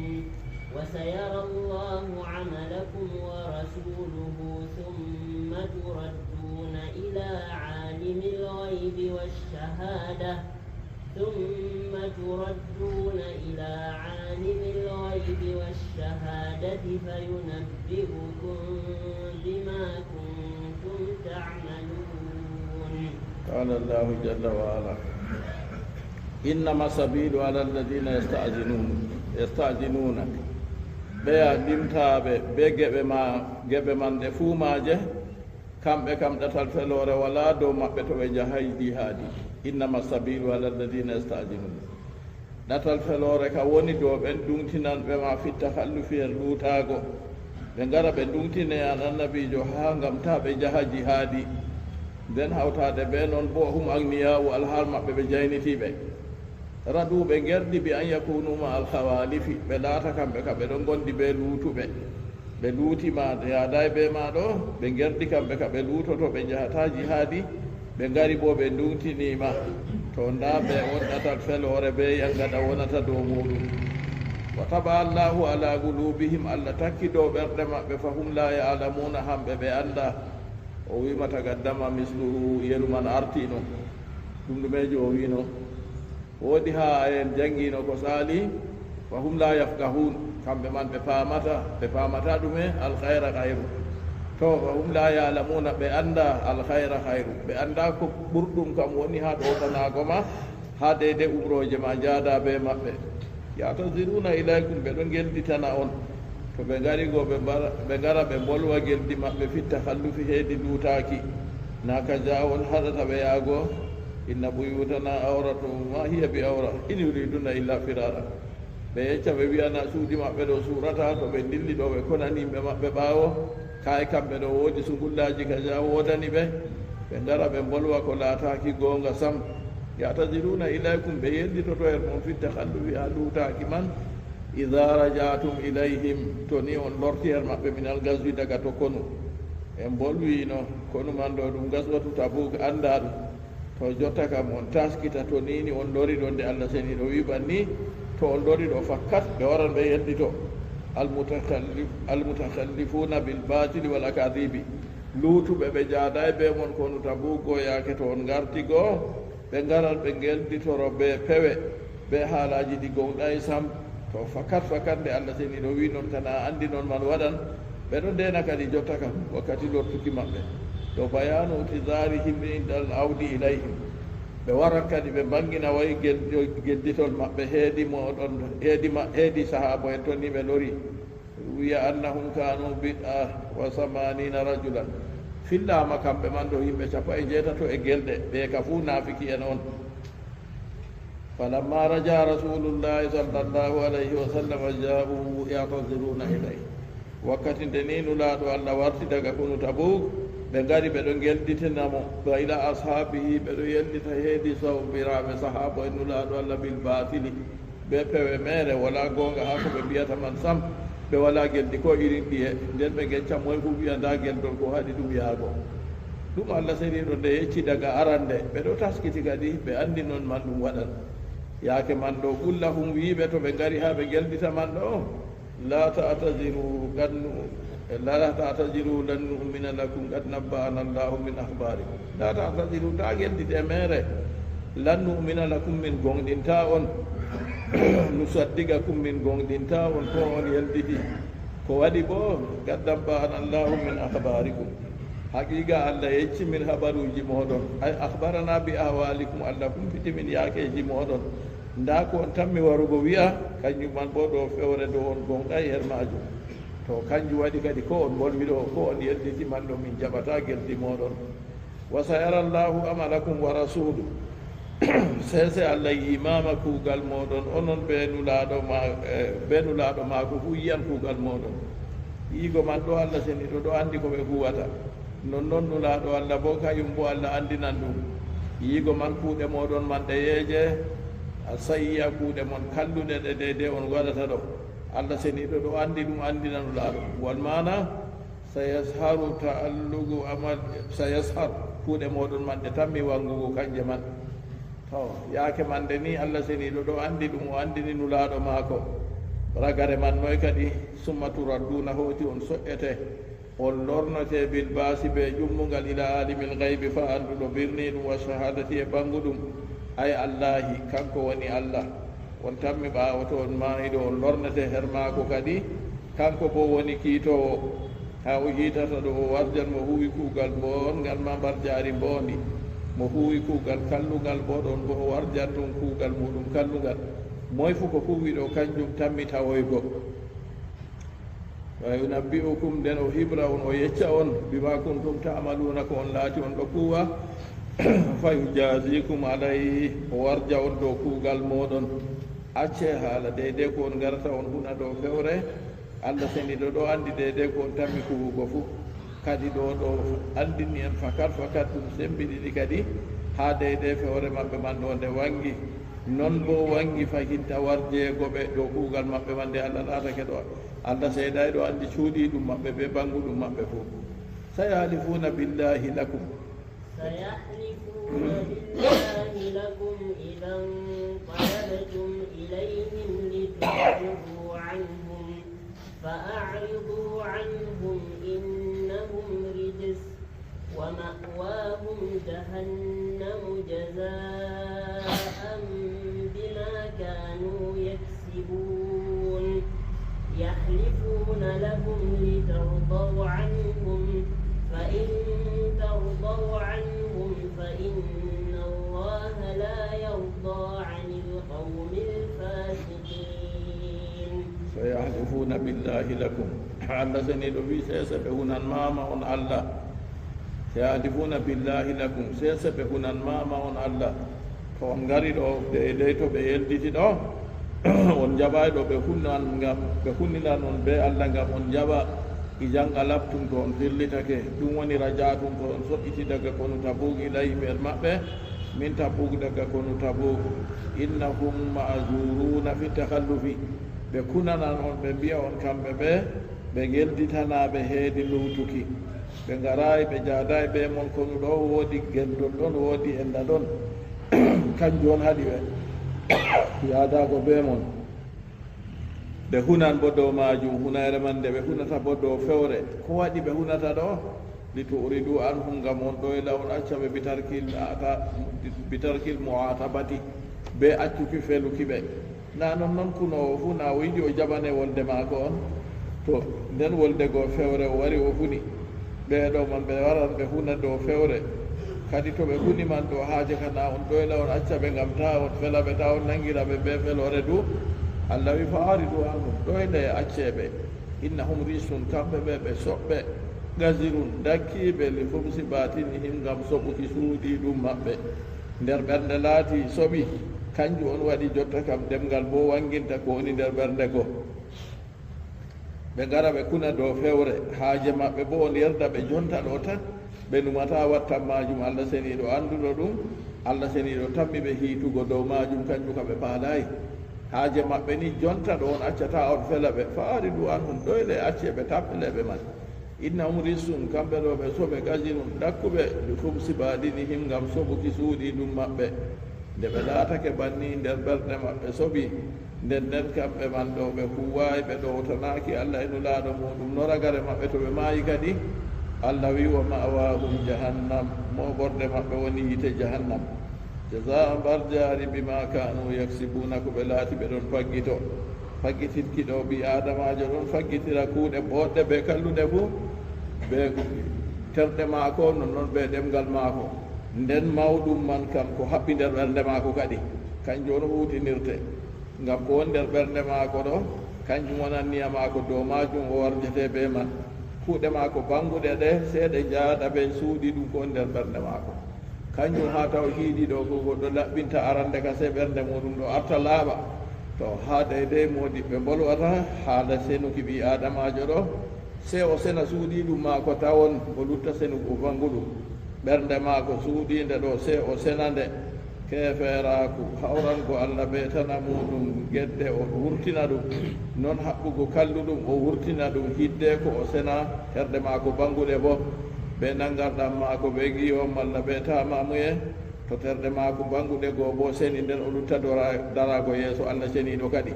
وسيرى الله عملكم ورسوله ثم تردون إلى عالم الغيب والشهادة ثم تردون إلى عالم الغيب والشهادة فينبئكم بما كنتم تعملون. قال الله جل وعلا: إنما السبيل على الذين يستأذنون يستأذنونك. Ɓeya limtaaɓe be geɓe ma geɓe man ɗe fuu maaje, kamɓe kam ɗatal feloore walaa dow maɓɓe to ɓe njahay jihaadi. إنما السبيل على الذين يستأذنونك. Ɗatal feloore ka woni dow ɓen duŋtinanɓe ma fitta hallufi her luutaago. Ɓe ngara ɓe nduŋtine an annabiijo haa ngam taa ɓe njaha jihaadi. Nden hawtaade bee non boo hum agniyaa'u alhaal maɓɓe ɓe jaynitiiɓe. Radu ɓe ngerdi bi an yakunu ma alkhawalifi ɓe laata kamɓe ka ɓe ɗon ngondi bee luutuɓe. Ɓe luuti ma yaadaay bee ma ɗo ɓe ngerdi kamɓe ka ɓe luutoto ɓe njahataa jihaadi. Ɓe ngari boo ɓe nduŋtini ma. To ndaa ɓe on ɗatal feloore bee yangada wonata dow muuɗum. Wa taba Allahu ala qulubihim, Allah takki dow ɓerɗe maɓɓe, fa hum la ya'lamuna, hamɓe ɓe anndaa. O wi'i ma tagaddama misluhu, yeru man artiino. Ɗum ɗumeejo o wi'no? Woodi haa en janngiino ko saali, fa hum la yafqahun, kamɓe man ɓe paamata, ɓe paamata ɗume? Alkhayra khayru. To fa hum la ya'lamuna, ɓe anndaa alkhayra khayru, ɓe anndaa ko ɓurɗum kam woni haa ɗowtanaago ma, haa deydey umrooje ma njaada bee maɓɓe. Ya'taziruna ilaykum, ɓe ɗo ngelditana on. To ɓe ngari go ɓe mbara- ɓe ngara ɓe mbolwa geldi maɓɓe fitta hallufi heedi luutaaki. Na ka jaa on haɗata ɓe yaago. Inna buyutana awratun ma hiya bi awra in yuriduna illa firara. Ɓe yecca ɓe wi'ana suuɗi maɓɓe ɗo suurataa, to ɓe ndilli ɗo ɓe konani yimɓe maɓɓe ɓaawo. Kaay kamɓe ɗo woodi sungullaaji ka jaa woodani ɓe. Ɓe ngara ɓe mbolwa ko laataaki goonga sam. Ya'taziruna ilaykum, ɓe yelditoto her mon fitta hallufi haa luutaaki man. Idha raja'tum ilayhim, to ni on lorti her maɓɓe minal gazwi daga to konu. En mbolwiino konu man ɗo ɗum gazwatu Tabuk anndaaɗum. To jotta kam on taskita to ni ni on lori ɗo nde Allah seniiɗo wi'i banni, to on lori ɗo fakkat ɓe waran ɓe yeldito. Almutakhallif- almutakhallifuna bil batili wal akadhibi. Luutuɓe ɓe njaadaay bee mon konu Tabuk go yaake to on ngarti go, ɓe ngaran ɓe ngelditoro bee pewe, bee haalaaji ɗi gooŋɗaay sam. To fakat fakat nde Allah seniiɗo wi'i non kana anndi non man waɗan, ɓe ɗo ndeena kadi jotta kam wakkati lortuki maɓɓe. Ɗo bayanu i'tizarihim indal awdi ilayhim. Ɓe waran kadi ɓe mbaŋgina way gel- gelditol maɓɓe heedi mooɗon, heedi ma- heedi sahaabo en ton ni ɓe lori. Ruwiya annahum kanu bid'a wa samanina rajulan. Fillaama kamɓe man ɗo yimɓe cappa e njeetato e gelɗe, ɓe ka fuu naafiki en on. Falamma raja rasulullahi sallallahu alayhi wa sallam ja'u ya'taziruna ilayhi. Wakkati nde ni Nulaaɗo Allah warti daga konu Tabuk, ɓe ngari ɓe ɗo ngelditina mo, wa ila ashabihi, ɓe ɗo yeldita heedi sawbiraaɓe sahaabo en Nulaaɗo Allah bil batili. Bee pewe meere, walaa goonga haa ko ɓe mbi'ata man sam. Ɓe walaa geldi koo irin ɗiye. Nden ɓe ngecca moy fuu wi'a ndaa geldol ko haɗi ɗum yahgo. Ɗum Allah seniiɗo nde yecci daga arande, ɓe ɗo taskiti kadi, ɓe anndi non man ɗum waɗan. Yaake man ɗo, qul lahum, wi'i ɓe to ɓe ngari haa ɓe ngeldita man ɗo, la ta'taziru qad nu- la ta'taziru lan nu'mina lakum qad nabba'ana Allahu min akhbarikum. La ta'taziru, taa geldite meere. Lan nu'mina lakum, min goŋɗintaa on. Nusaddiqakum, min goŋɗintaa on ko on yelditi. Ko waɗi boo, qad nabba'ana Allahu min akhbarikum. Haqiiqa Allah yecci min habaruuji mooɗon. Ay akhbarana bi ahwalikum, Allah humpiti min yaakeeji mooɗon. Ndaa ko on tammi warugo wi'a, kanjum man boo ɗo fewre dow on goŋɗaay her maajum. To kanjum waɗi kadi ko on mbolwi ɗo, ko on yelditi man ɗo, min jaɓataa geldi mooɗon. Wa sayara Allahu amalakum wa rasuluhu. Seese Allah yimaama kuugal mooɗon, onon be Nulaaɗo ma, eh, be Nulaaɗo maako fuu yiyan kuugal mooɗon. Yi'igo man ɗo Allah seniiɗo ɗo anndi ko ɓe huuwata. Nonnon Nulaaɗo Allah boo, kañum boo Allah anndinan ɗum. Yi'igo man kuuɗe mooɗon man ɗe yeeje, a sayiya kuuɗe mon kalluɗe ɗe deydey on ngaɗata ɗo. Allah seniiɗo ɗo anndi ɗum, anndina Nulaaɗo. Wal maana, Sayasharu ta'alluqu amal, sayashar, kuuɗe mooɗon man ɗe tammi wanngugo kanje man. To, yaake man nde ni Allah seniiɗo ɗo anndi ɗum, o anndini Nulaaɗo maako ragare man noy kadi, summa turadduuna, hooti on soƴƴete, on lornete bil baasi bee ƴummungal ila aalimil gaybi, fa annduɗo birniiɗum, wa shahaadati e ɓannguɗum, ay Allaahi, kanko woni Allah. On tammi ɓaawo to on maayi ɗo, on lornete her maako kadi. Kanko boo woni kiitoowo, haa o hiitata ɗo o warjan mo huuwi kuugal boonngal maa mbarjaari mboondi, mo huuwi kuugal kallungal boo ɗon boo o warjan ɗum kuugal muuɗum kallungal. Moy fuu ko huuwi ɗo, kanjum tammi tawoygo. Wa yunabbi'ukum, nden o hibra on, o yecca on, bima kuntum ta'maluna, ko on laati on ɗo kuuwa. Fa yujazikum alayhi, o warja on dow kuugal mooɗon. Acce haala, deydey ko on ngarata on huna dow fewre. Allah seniiɗo ɗo anndi deydey ko on tammi huuwugo fuu. Kadi ɗo, ɗo anndini en fakat fakat ɗum sembiɗini kadi haa deydey fewre maɓɓe man ɗo nde wanngi. Non boo wanngi fahinta warjeego ɓe dow kuugal maɓɓe man nde Allah laatake ɗo. Allah seedaay ɗo anndi cuuɗiiɗum maɓɓe bee ɓannguɗum maɓɓe fuu. Sayahlifuuna billaahi lakum. سيحلفون بالله لكم إذا انقلبتم إليهم لتعرضوا عنهم فأعرضوا عنهم إنهم رجس ومأواهم جهنم جزاء بما كانوا يكسبون. يحلفون لكم لترضوا عنهم، فإن ترضوا عنهم فإن الله لا يرضى عن القوم الفاسقين. Sayahlifuuna billaahi lakum. Allah seniiɗo wi'i, seese ɓe hunan maama on Allah. Sayahlifuuna billaahi lakum, seese ɓe hunan maama on Allah. To on ngari ɗo, deydey to ɓe yelditi ɗo, on njaɓaay ɗo ɓe hunan ngam, ɓe huninan on bee Allah ngam on njaɓa. Idan qalabtum, to on firlitake, ɗum woni raja'tum, to on soƴƴiti daga konu Tabuuk ilayhim her maɓɓe, min Tabuuk daga konu Tabuuk. Innahum ma'zuruuna fi takhallufi. Ɓe kunanan on, ɓe mbi'a on kamɓe ɓe, ɓe gelditanaaɓe heedi luutuki. Ɓe ngaraay, ɓe njaadaay bee mon konu ɗo, woodi gelndol ɗon, woodi enda ɗon. Kanjum on haɗi ɓe yaadaago bee mon. Ɓe hunan boo dow maajum, hunayre man nde ɓe hunata boo dow fewre. Ko waɗi ɓe hunata ɗo? Li tu'ridu anhum, ngam on ɗoyla, on acca ɓe, bitarkil ata-, bitarkil mu'atabati, bee accuki feluki ɓe. Na non non kunoowo fuu, na o yiɗi o jaɓane wolde maako on? To nden wolde go fewre o wari o huni, ɓee ɗo man ɓe waran ɓe huna dow fewre. Kadi to ɓe huni man ɗo haaje ka, na on ɗoyla on acca ɓe ngam taa on fela ɓe, taa on nangira ɓe bee feloore du? Allah wi, fa a'ridu anhum, ɗoyle e acce ɓe. Innahum rijsun, kamɓe ɓe ɓe soɓɓe, qazirun, dakkiiɓe, li khubsi batinihim, ngam soɓuki cuuɗiiɗum maɓɓe. Nder ɓernde laati soɓi, kanjum on waɗi jotta kam ɗemngal boo wannginta ko woni nder ɓernde go. Ɓe ngara ɓe kuna dow fewre, haaje maɓɓe boo on yerda ɓe jonta ɗo tan, ɓe numataa wattan maajum. Allah seniiɗo annduɗo ɗum, Allah seniiɗo tammi ɓe hiitugo dow maajum, kanjum kam ɓe paalaay. Haaje maɓɓe ni jonta ɗo, on accataa on fela ɓe. Fa a'ridu anhum, ɗoyle acce ɓe, tampile ɓe man. Innahum rijsun, kamɓe ɗo ɓe soɓe, qazirun, dakkuɓe, li khubsi batinihim, ngam soɓuki cuuɗiiɗum maɓɓe. Nde ɓe laatake banni, nder ɓerɗe maɓɓe soɓi, nden nden kamɓe man ɗo ɓe huuwaay, ɓe ɗowtanaaki Allah e Nulaaɗo muuɗum. No ragare maɓɓe to ɓe maayi kadi? Allah wi, wa ma'waahum jahannam, mooɓorde maɓɓe woni yiite jahannam. Jazaa, mbarjaari, bimaa kaanu yaksibuuna, ko ɓe laati ɓe ɗon faggito. Faggitinki ɗo ɓii aadamaajo ɗon faggitira kuuɗe booɗɗe bee kalluɗe fuu, bee terɗe maako, nonnon bee ɗemngal maako. Nden mawɗum man kam ko haɓɓi nder ɓernde maako kadi, kanjum on huuwtinirte. Ngam ko woni nder ɓernde maako ɗo, kanjum woni anniya maako, dow maajum o warjete bee man. Kuuɗe maako bannguɗe ɗe, sey ɗe njaada ɓe suuɗii ɗum ko woni nder ɓernde maako. Kanjum haa taw hiiɗi ɗo ko goɗɗo laɓɓinta arande ka sey ɓernde muuɗum ɗo arta laaɓa. To haa dey dey moodiɓɓe mbolwata haala senuki ɓii Aadamaajo ɗo, sey o sena suuɗii ɗum maako tawon, o lutta senugo bannguɗum. Ɓernde maako suuɗiinde ɗo, sey o sena nde. Keefeeraaku, hawrango Allah bee tana muuɗum gedde, o wurtina ɗum, non haɓɓugo kalluɗum, o wurtina ɗum hiddeko o sena terɗe maako bannguɗe boo, bee nanngarɗam maako, bee giiwam malla bee taamamuye, to terɗe maako bannguɗe goo boo seni, nden o lutta dora-, daraago yeeso Allah Ceniiɗo kadi.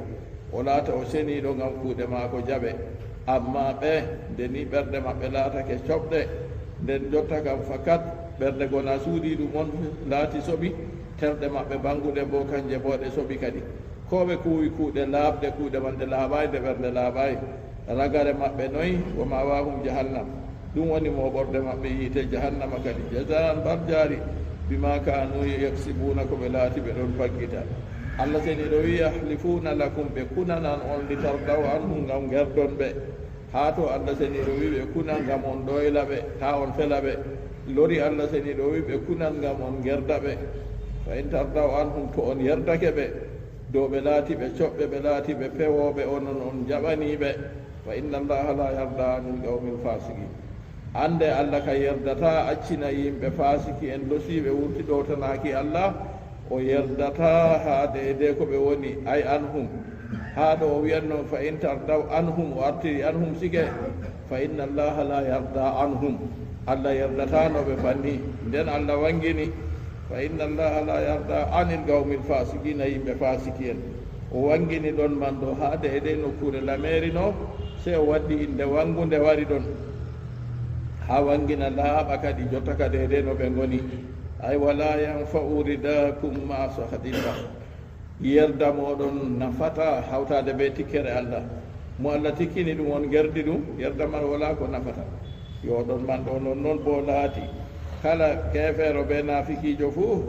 O laata o seniiɗo ngam kuuɗe maako jaɓe. Ammaa ɓe, nde ni ɓerɗe maɓɓe laatake coɓɗe, nden jotta kam fakat ɓerɗe goo na suuɗii ɗum on laati soɓi, terɗe maɓɓe bannguɗe boo kanje boo ɗe soɓi kadi. Koo ɓe kuuwi kuuɗe laaɓɗe, kuuɗe man ɗe laaɓaay, nde ɓerɗe laaɓaay. Ragare maɓɓe noy, wa ma'waahum jahannam. Ɗum woni mooɓorde maɓɓe yiite jahannama kadi, jazaan mbarjaari, bimaa kaanuu yaksibuuna, ko ɓe laati ɓe ɗon paggita. Allah Ceniiɗo wi'i, yahlifuuna lakum, ɓe kunanan on, litardaw anhum, ngam ngerdon ɓe. Haa to Allah Ceniiɗo wi'i ɓe kunan ngam on ɗoyla ɓe, taa on fela ɓe. Lori Allah Ceniiɗo wi'i ɓe kunan ngam on ngerda ɓe. Fa in tardaw anhum, to on yerdake ɓe, dow ɓe laati ɓe coɓɓe, ɓe laati ɓe pewooɓe, onon on jaɓanii ɓe. Fa inna Allaha laa yardaa anil qawmil faasiqiin. Annde Allah ka yerdataa accina yimɓe faasiki'en losiiɓe wurti ɗowtanaaki Allah, o yerdataa haa deydey ko ɓe woni, ay anhum. Haa ɗo o wi'an non, fa in tardaw anhum, o artiri anhum sike, fa inna Allaha laa yardaa anhum. Allah yerdataano ɓe banni. Nden Allah wangini, fa inna Allaha laa yardaa anil qawmil faasiqiina, yimɓe faasiki'en. O wangini ɗon man ɗo haa deydey nokkuure lameeri no, sey o waddi innde wanngunde wari ɗon. Haa wanngina laaɓa kadi jotta ka deydey no ɓe ngoni. Ay, wa laa yanfa'u ridaakum ma'a sahatillah. Yerda mooɗon nafataa hawtaade bee tikkere Allah. Mo Allah tikkini ɗum on ngerdi ɗum, yerda man walaa ko nafata. Yo ɗon man ɗo non, non boo laati. Kala keefeero bee naafikiijo fuu,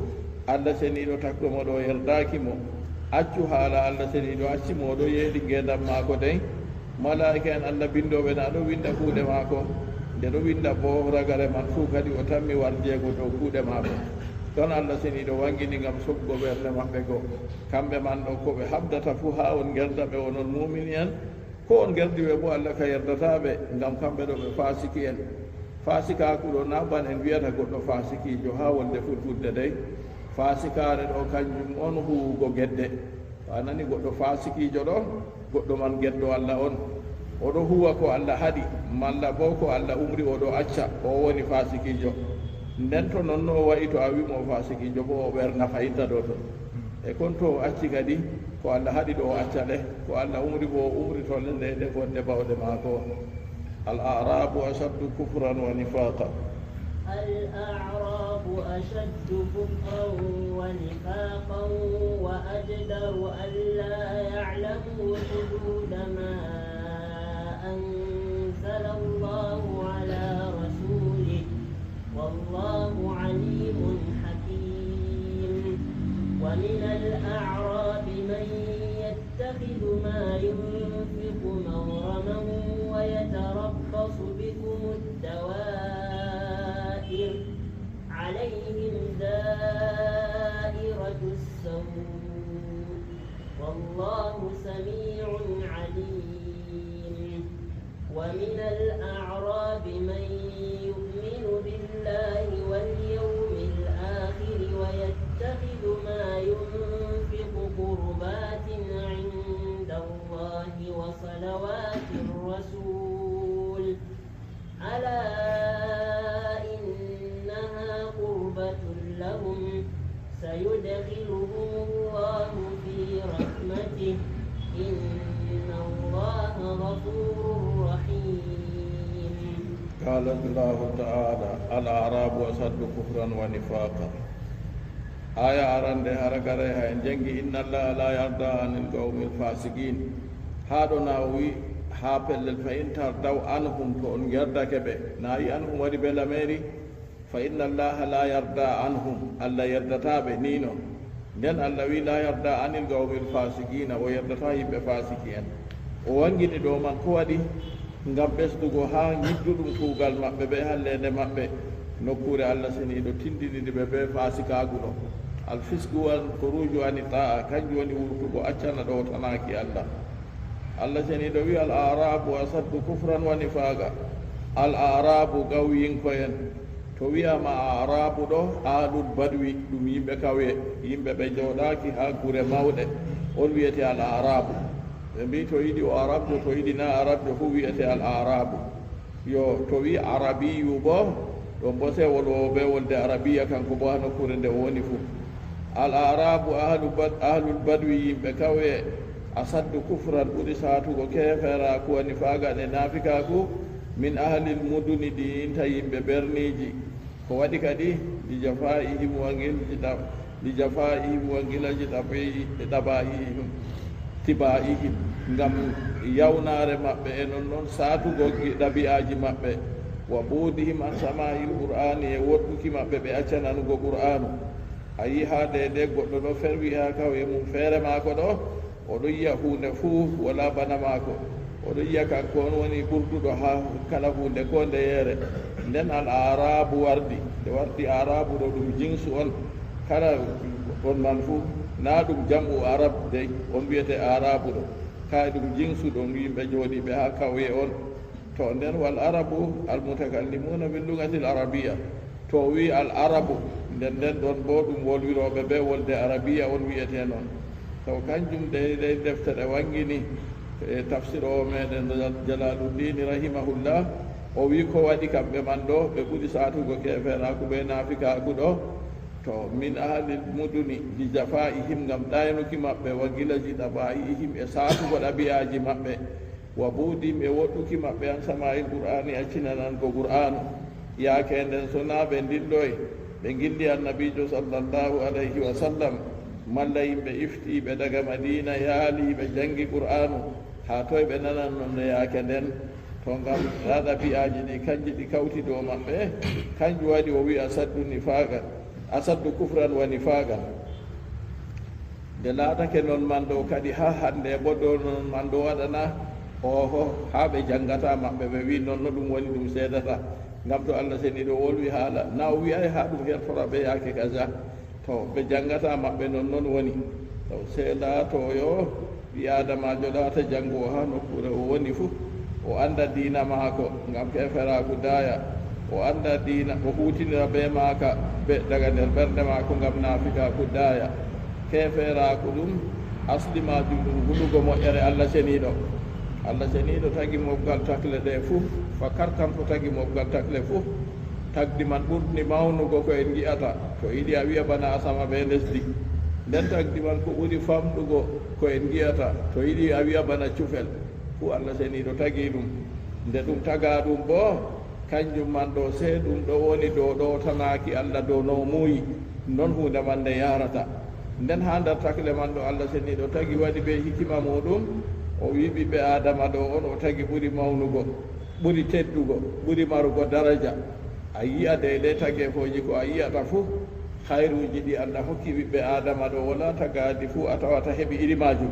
Allah Ceniiɗo takɗo mo ɗo yerdaaki mo. Accu haala Allah Ceniiɗo acci mo, o ɗo yeeɗi ngeendam maako dey. Malaa'ika'en Allah binndooɓe na ɗo winnda kuuɗe maako. Nde ɗo winnda boo ragare man fuu kadi o tammi warjeego dow kuuɗe maako. Ɗon Allah Ceniiɗo wangini ngam soɓugo ɓernde maɓɓe go. Kamɓe man ɗo ko ɓe haɓdata fuu haa on ngerda ɓe onon muumini'en. Ko on ngerdi ɓe boo, Allah ka yerdataa ɓe, ngam kamɓe ɗo ɓe faasiki'en. Faasikaaku ɗo, naa ban en wi'ata goɗɗo faasikiijo haa wolde fulfulde dey. Faasikaare ɗo, kanjum on huuwugo gedde. To a nani goɗɗo faasikiijo ɗo, goɗɗo man geddo Allah on. O ɗo huuwa ko Allah haɗi, malla boo ko Allah umri o ɗo acca, o woni faasikiijo. Nden to non no o wa'i, to a wi'i mo o faasikiijo boo, o ɓerna fayinta ɗo ton. E kon to o acci kadi, ko Allah haɗi ɗo o acca ɗe, ko Allah umri boo o umrito ɗe nde, nde fodde bawɗe maako. Al-a'rabu ashaddu kufran wa nifaqa. الأعراب أشد كفرا ونفاقا وأجدر ألا يعلموا حدود ما أنزل الله على رسوله، والله عليم حكيم. ومن الأعراب من يتخذ ما ينفق مغرما ويتربص بكم الدوائر، عليهم دائرة السوء، والله سميع عليم. ومن الأعراب من يؤمن بالله واليوم الآخر ويتخذ ما ينفق قربات عند الله وصلوات الرسول، ألا إنها قربة لهم، سيدخلهم الله في رحمته، إن الله غفور رحيم. قال الله تعالى: الأعراب أشد كفرا ونفاقا. Aya arande, hara garay ha en jangi, إن الله لا يرضى عن القوم الفاسقين. Haa ɗo na o wi, haa pellel فإن ترضوا عنهم, to on yerdake ɓe. Na yi عنهم waɗi be lameeri, فإن الله لا يرضى عنهم, Allah yerdataa ɓe, ni non. Nden Allah wi, لا يرضى عن القوم الفاسقين, o yerdataa yimɓe faasiki'en. O wangini ɗo man ko waɗi? ngam ɓesdugo haa nyidduɗum kuugal maɓɓe bee halleende maɓɓe, nokkuure Allah Seniiɗo tindiniri ɓe bee faasikaagu ɗo. Alfisqu wal khuruuju ani taa'a, kanjum woni wurtugo accana ɗowtanaaki Allah. Allah Seniiɗo wi'i, "Al-a'raabu asaddu kufran wa nifaaqa." Al-a'raabu, gawyiŋko'en. To wi'aama a'raabu ɗo, ahlul badwi, ɗum yimɓe kawye, yimɓe ɓe njooɗaaki haa gure mawɗe, on wi'ete al-a'raabu. Ɓe mbi'i to yiɗi o arabjo, to yiɗi naa arabjo fuu wi'ete al-a'raabu. Yo, to wi'i arabiyyu boo, ɗon boo sey wolwoowo bee wolde arabiya, kaŋko boo haa nokkuure nde o woni fuu. Al-a'raabu ahlu bad-, ahlul badwi, yimɓe kawye, asaddu kufran, ɓuri saatugo keeferaaku wa nifaaqa e naafikaaku, min ahlil muduni, ɗi inta yimɓe berniiji. Ko waɗi kadi, li jafaa'ihim wa ngil-, li da-, li jafaa'ihim wa ngila ji tabi'i-, tabaa'ihim, tibaa'ihim, ngam yawnaare maɓɓe e non non saatugo gi-, ɗabi'aaji maɓɓe, wa bu'dihim an samaa'il Qur'aani, e woɗɗuki maɓɓe ɓe acca nanugo Qur'aanu. A yi'i haa deydey goɗɗo ɗo ferwi haa kawye mum feere maako ɗo, o ɗo yi'a huunde fuu walaa bana maako. O ɗo yi'a kanko on woni ɓurduɗo haa kala huunde koo ndeyeere. Nden al-aaraabu wardi. Nde wardi aaraabu ɗo, ɗum jinsu on. Kala on man fuu, naa ɗum jam'u arab dey, on wi'ete aaraabu ɗo. Kaay ɗum jinsu ɗum yimɓe jooɗiiɓe haa kawye on. To nden, wal arabu al mutakallimuuna bil lugatil arabiya. To o wi'i al arabu, nden nden ɗon boo ɗum wolwirooɓe bee wolde arabiya on wi'ete non. To kanjum dey, dey deftere waŋgini, e tafsiroowo meɗen Jal-, Jalaaluddini rahimahullah, o wi'i ko waɗi kamɓe man ɗo, ɓe ɓuri saatugo keeferaaku bee naafikaaku ɗo. To min ahlil muduni li jafaa'ihim, ngam ɗaynuki maɓɓe, wa gilaji ɗabaa'ihim, e saatugo ɗabi'aaji maɓɓe. Wa bu'dihim, e woɗɗuki maɓɓe an samaa'il Qur'aani, accinanango Qur'aanu. Yaake nden, so naa ɓe ndilloy, ɓe ngilli Annabiijo sallallahu alayhi wa sallam, malla yimɓe iftiiɓe daga Madiina yaali ɓe jaŋgi Qur'aanu, haa toy ɓe nanan non e yaake nden? To ngam taa ɗabi'aaji ɗi kanji ɗi kawti dow maɓɓe, kanjum waɗi o wi'i asaddu nifaaqan, asaddu kufran wa nifaaqan. Nde laatake non man ɗo kadi, haa hannde boo ɗo non man ɗo waɗana? Ooho, haa ɓe jaŋgata maɓɓe, ɓe wi'i non no ɗum woni, ɗum seedata. Ngam to Allah Seniiɗo wolwi haala, na o wi'aay haa ɗum hertora ɓe yaake kaza. To ɓe jaŋgata maɓɓe, non non woni. To sey laato yo ɓii-aadamaajo laata jaŋgoowo haa nokkuure o woni fuu, o annda diina maako, ngam keeferaaku daaya. O annda diina, o huutinira bee maaka, be, daga nder ɓernde maako, ngam naafikaaku daaya. Keeferaaku ɗum, asli maajum ɗum huɗugo moƴƴere Allah Seniiɗo. Allah Seniiɗo tagi mobgal takle ɗe fuu, fa karkanto tagi mobgal takle fuu. Tagdi man ɓurdi mawnugo ko en ngi'ata, to yiɗi a wi'a bana asama bee lesdi. Nden tagdi man ko ɓuri famɗugo ko en ngi'ata, to yiɗi a wi'a bana cufel. Fuu Allah Seniiɗo tagi ɗum. Nde ɗum tagaa ɗum boo, kanjum man ɗo, sey ɗum ɗo woni dow ɗowtanaaki Allah dow no o muuyi, non huunde man nde yahrata. Nden haa nder takle man ɗo Allah Seniiɗo tagi waɗi bee hikima muuɗum, o wi'i ɓiɓɓe Aadama ɗo on o tagi ɓuri mawnugo, ɓuri teddugo, ɓuri marugo daraja. A yi'a deydey tageefooji ko a yi'ata fuu, hayruuji ɗi Allah hokki ɓiɓɓe Aadama ɗo, walaa tagaadi fuu a tawata heɓi iri maajum.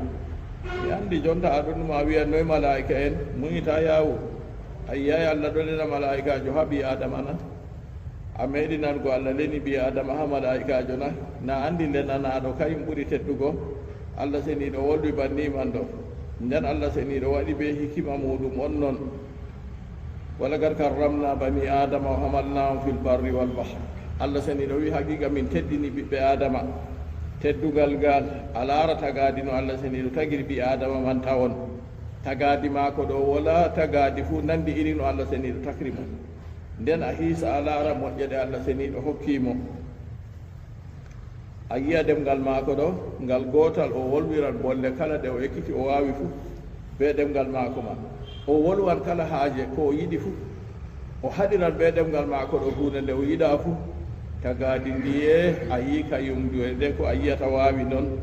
Mi anndi jonta a ɗon numa a wi'a noy malaa'ika'en munyata yaawu. A yi'aay Allah ɗo lena malaa'ikaajo haa ɓii-Aadama na? A meeɗi nanugo Allah leni ɓii-Aadama haa malaa'ikaajo na? Na anndi lenanaaɗo kayum ɓuri teddugo? Allah Seniiɗo wolwi banni man ɗo. Nden Allah Seniiɗo waɗi bee hikima muuɗum on non. Walaqad karramna bani Aadama wa hamalnaahum fil barri wal bahri. Allah Seniiɗo wi'i, haqiiqa min teddini ɓiɓɓe Aadama. Teddugal ngal, a laara tagaadi no Allah Seniiɗo tagiri ɓii-Aadama man tawon. Tagaadi maako ɗo, walaa tagaadi fuu nanndi iri no Allah Seniiɗo tagri mo. Nden a hiisa, a laara moƴƴe ɗe Allah Seniiɗo hokki mo. A yi'a ɗemngal maako ɗo, ngal gootal, o wolwiran bolle kala ɗe o ekkiti o waawi fuu bee ɗemngal maako man. O wolwan kala haaje ko o yiɗi fuu. O haɗiran bee ɗemngal maako ɗo huunde nde o yiɗaa fuu. Tagaadi ndiye a yi'i kayum, nduwe nde ko a yi'ata waawi non,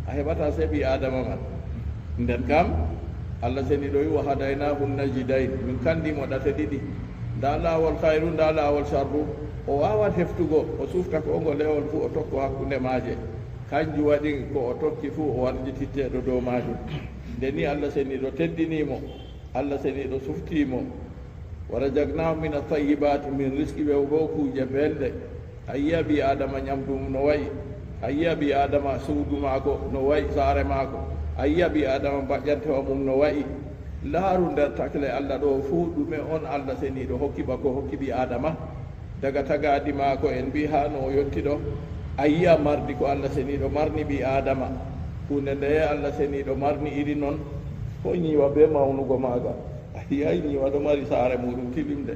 a heɓataa sey ɓii-Aadama man. Nden kam, Allah Seniiɗo wi'i, "Wa hadaynaahu najdayn." Min kanndi mo ɗate ɗiɗi. Ndaa laawol hayru, ndaa laawol sarru. O waawan heftugo, o sufta ko ngol lewol fuu, o tokko hakkunde maaje. Kanjum waɗi ko o tokki fuu, o warjititteeɗo dow maajum. Nde ni Allah Seniiɗo teddini mo, Allah seniiɗo suftii mo. Wa razaqnahum min at-tayyibati, min risqi ɓe fof kuuje belɗe. A yiya ɓii Aadama ñamdu mum no wayi. A yiya ɓii Aadama suudu maako no wayi, saare maako. A yiya ɓii Aadama mbaƴƴantewa mum no wayi. Laaru nder takle Allah ɗo fuu, ɗume on Allah seniiɗo hokki bako hokki ɓii Aadama? Daga tagaadi maako en mbii haa no o yotti ɗo. A yiya mardi ko Allah seniiɗo marni ɓii Aadama. Huunde ndeye Allah seniiɗo marni iri non? Ko ñiiwa bee mawnugo maaga. A yi'ay ñiiwa ɗo mari saare muuɗum tilimnde.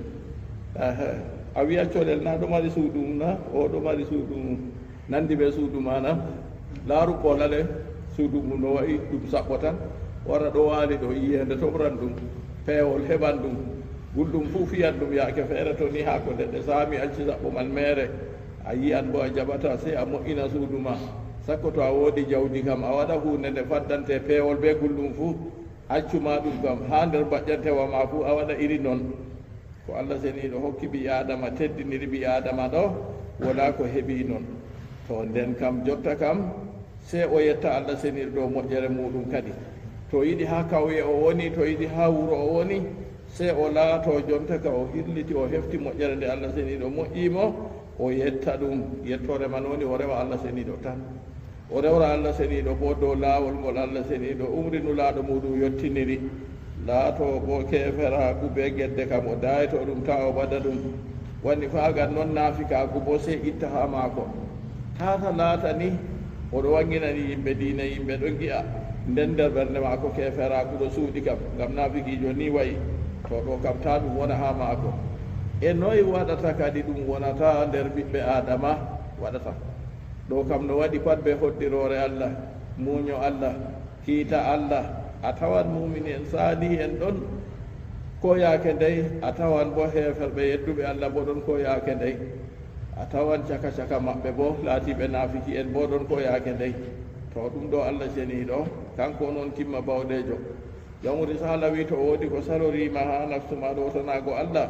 Ehe. A wi'a colel na ɗo mari suudu mum na? O ɗo mari suudu mum. Nandi bee suudu ma na? Laaru poolale, suudu mum no wa'i ɗum saɓɓo tan. Wara ɗo waali ɗo, iyeende toɓran ɗum. Peewol heɓan ɗum. Gulɗum fuu fiyan ɗum yaake feere to ni haako leɗɗe saami acci saɓɓo man meere. A yi'an boo a jaɓataa sey a mo'ina suudu ma. Sakko to a woodi jawdi kam, a waɗa huunde nde faddante peewol bee gulɗum fuu. Accu ma ɗum kam, haa nder mbaƴƴantewa ma fuu a waɗa iri non. Ko Allah seniiɗo hokki ɓii Aadama, teddiniri ɓii Aadama ɗo, walaa ko heɓi non. To nden kam jotta kam, sey o yetta Allah seniiɗo dow moƴƴere muuɗum kadi. To yiɗi haa kawye o woni, to yiɗi haa wuro o woni, sey o laato jonta ka o hirliti, o hefti moƴƴere nde Allah seniiɗo moƴƴi mo, o yetta ɗum. Yettoore man woni o rewa Allah seniiɗo tan. O rewra Allah seniiɗo boo dow laawol ngol Allah seniiɗo umri nulaaɗo muuɗum yottiniri. Laato boo keeferaaku bee gedde kam o daayto ɗum, taa o ɓada ɗum. Wani faagal non naafikaaku boo sey itta haa maako. Tata laatani oɗo waŋginani yimɓe diina, yimɓe ɗon ngi'a nden nder ɓernde maako keeferaaku ɗo suuɗi kam, ngam naafikiijo ni wa'i. To ɗo kam taa ɗum wona haa maako. E noy waɗata kadi ɗum wonata nder ɓiɓɓe Aadama? Waɗata. Ɗo kam no waɗi pat bee hoddiroore Allah, muuɲo Allah, kiita Allah. A tawan muumini en, saalihi en ɗon ko yaake ndey, a tawan boo heeferɓe yedduɓe Allah boo ɗon ko yaake ndey. A tawan caka-caka maɓɓe boo laatiiɓe naafiki en boo ɗon ko yaake ndey. To ɗum ɗo Allah ceniiɗo, kanko non timma bawɗeejo. Jawmu risaala wi'i to woodi ko saloriima haa nafsu ma ɗowtanaago Allah,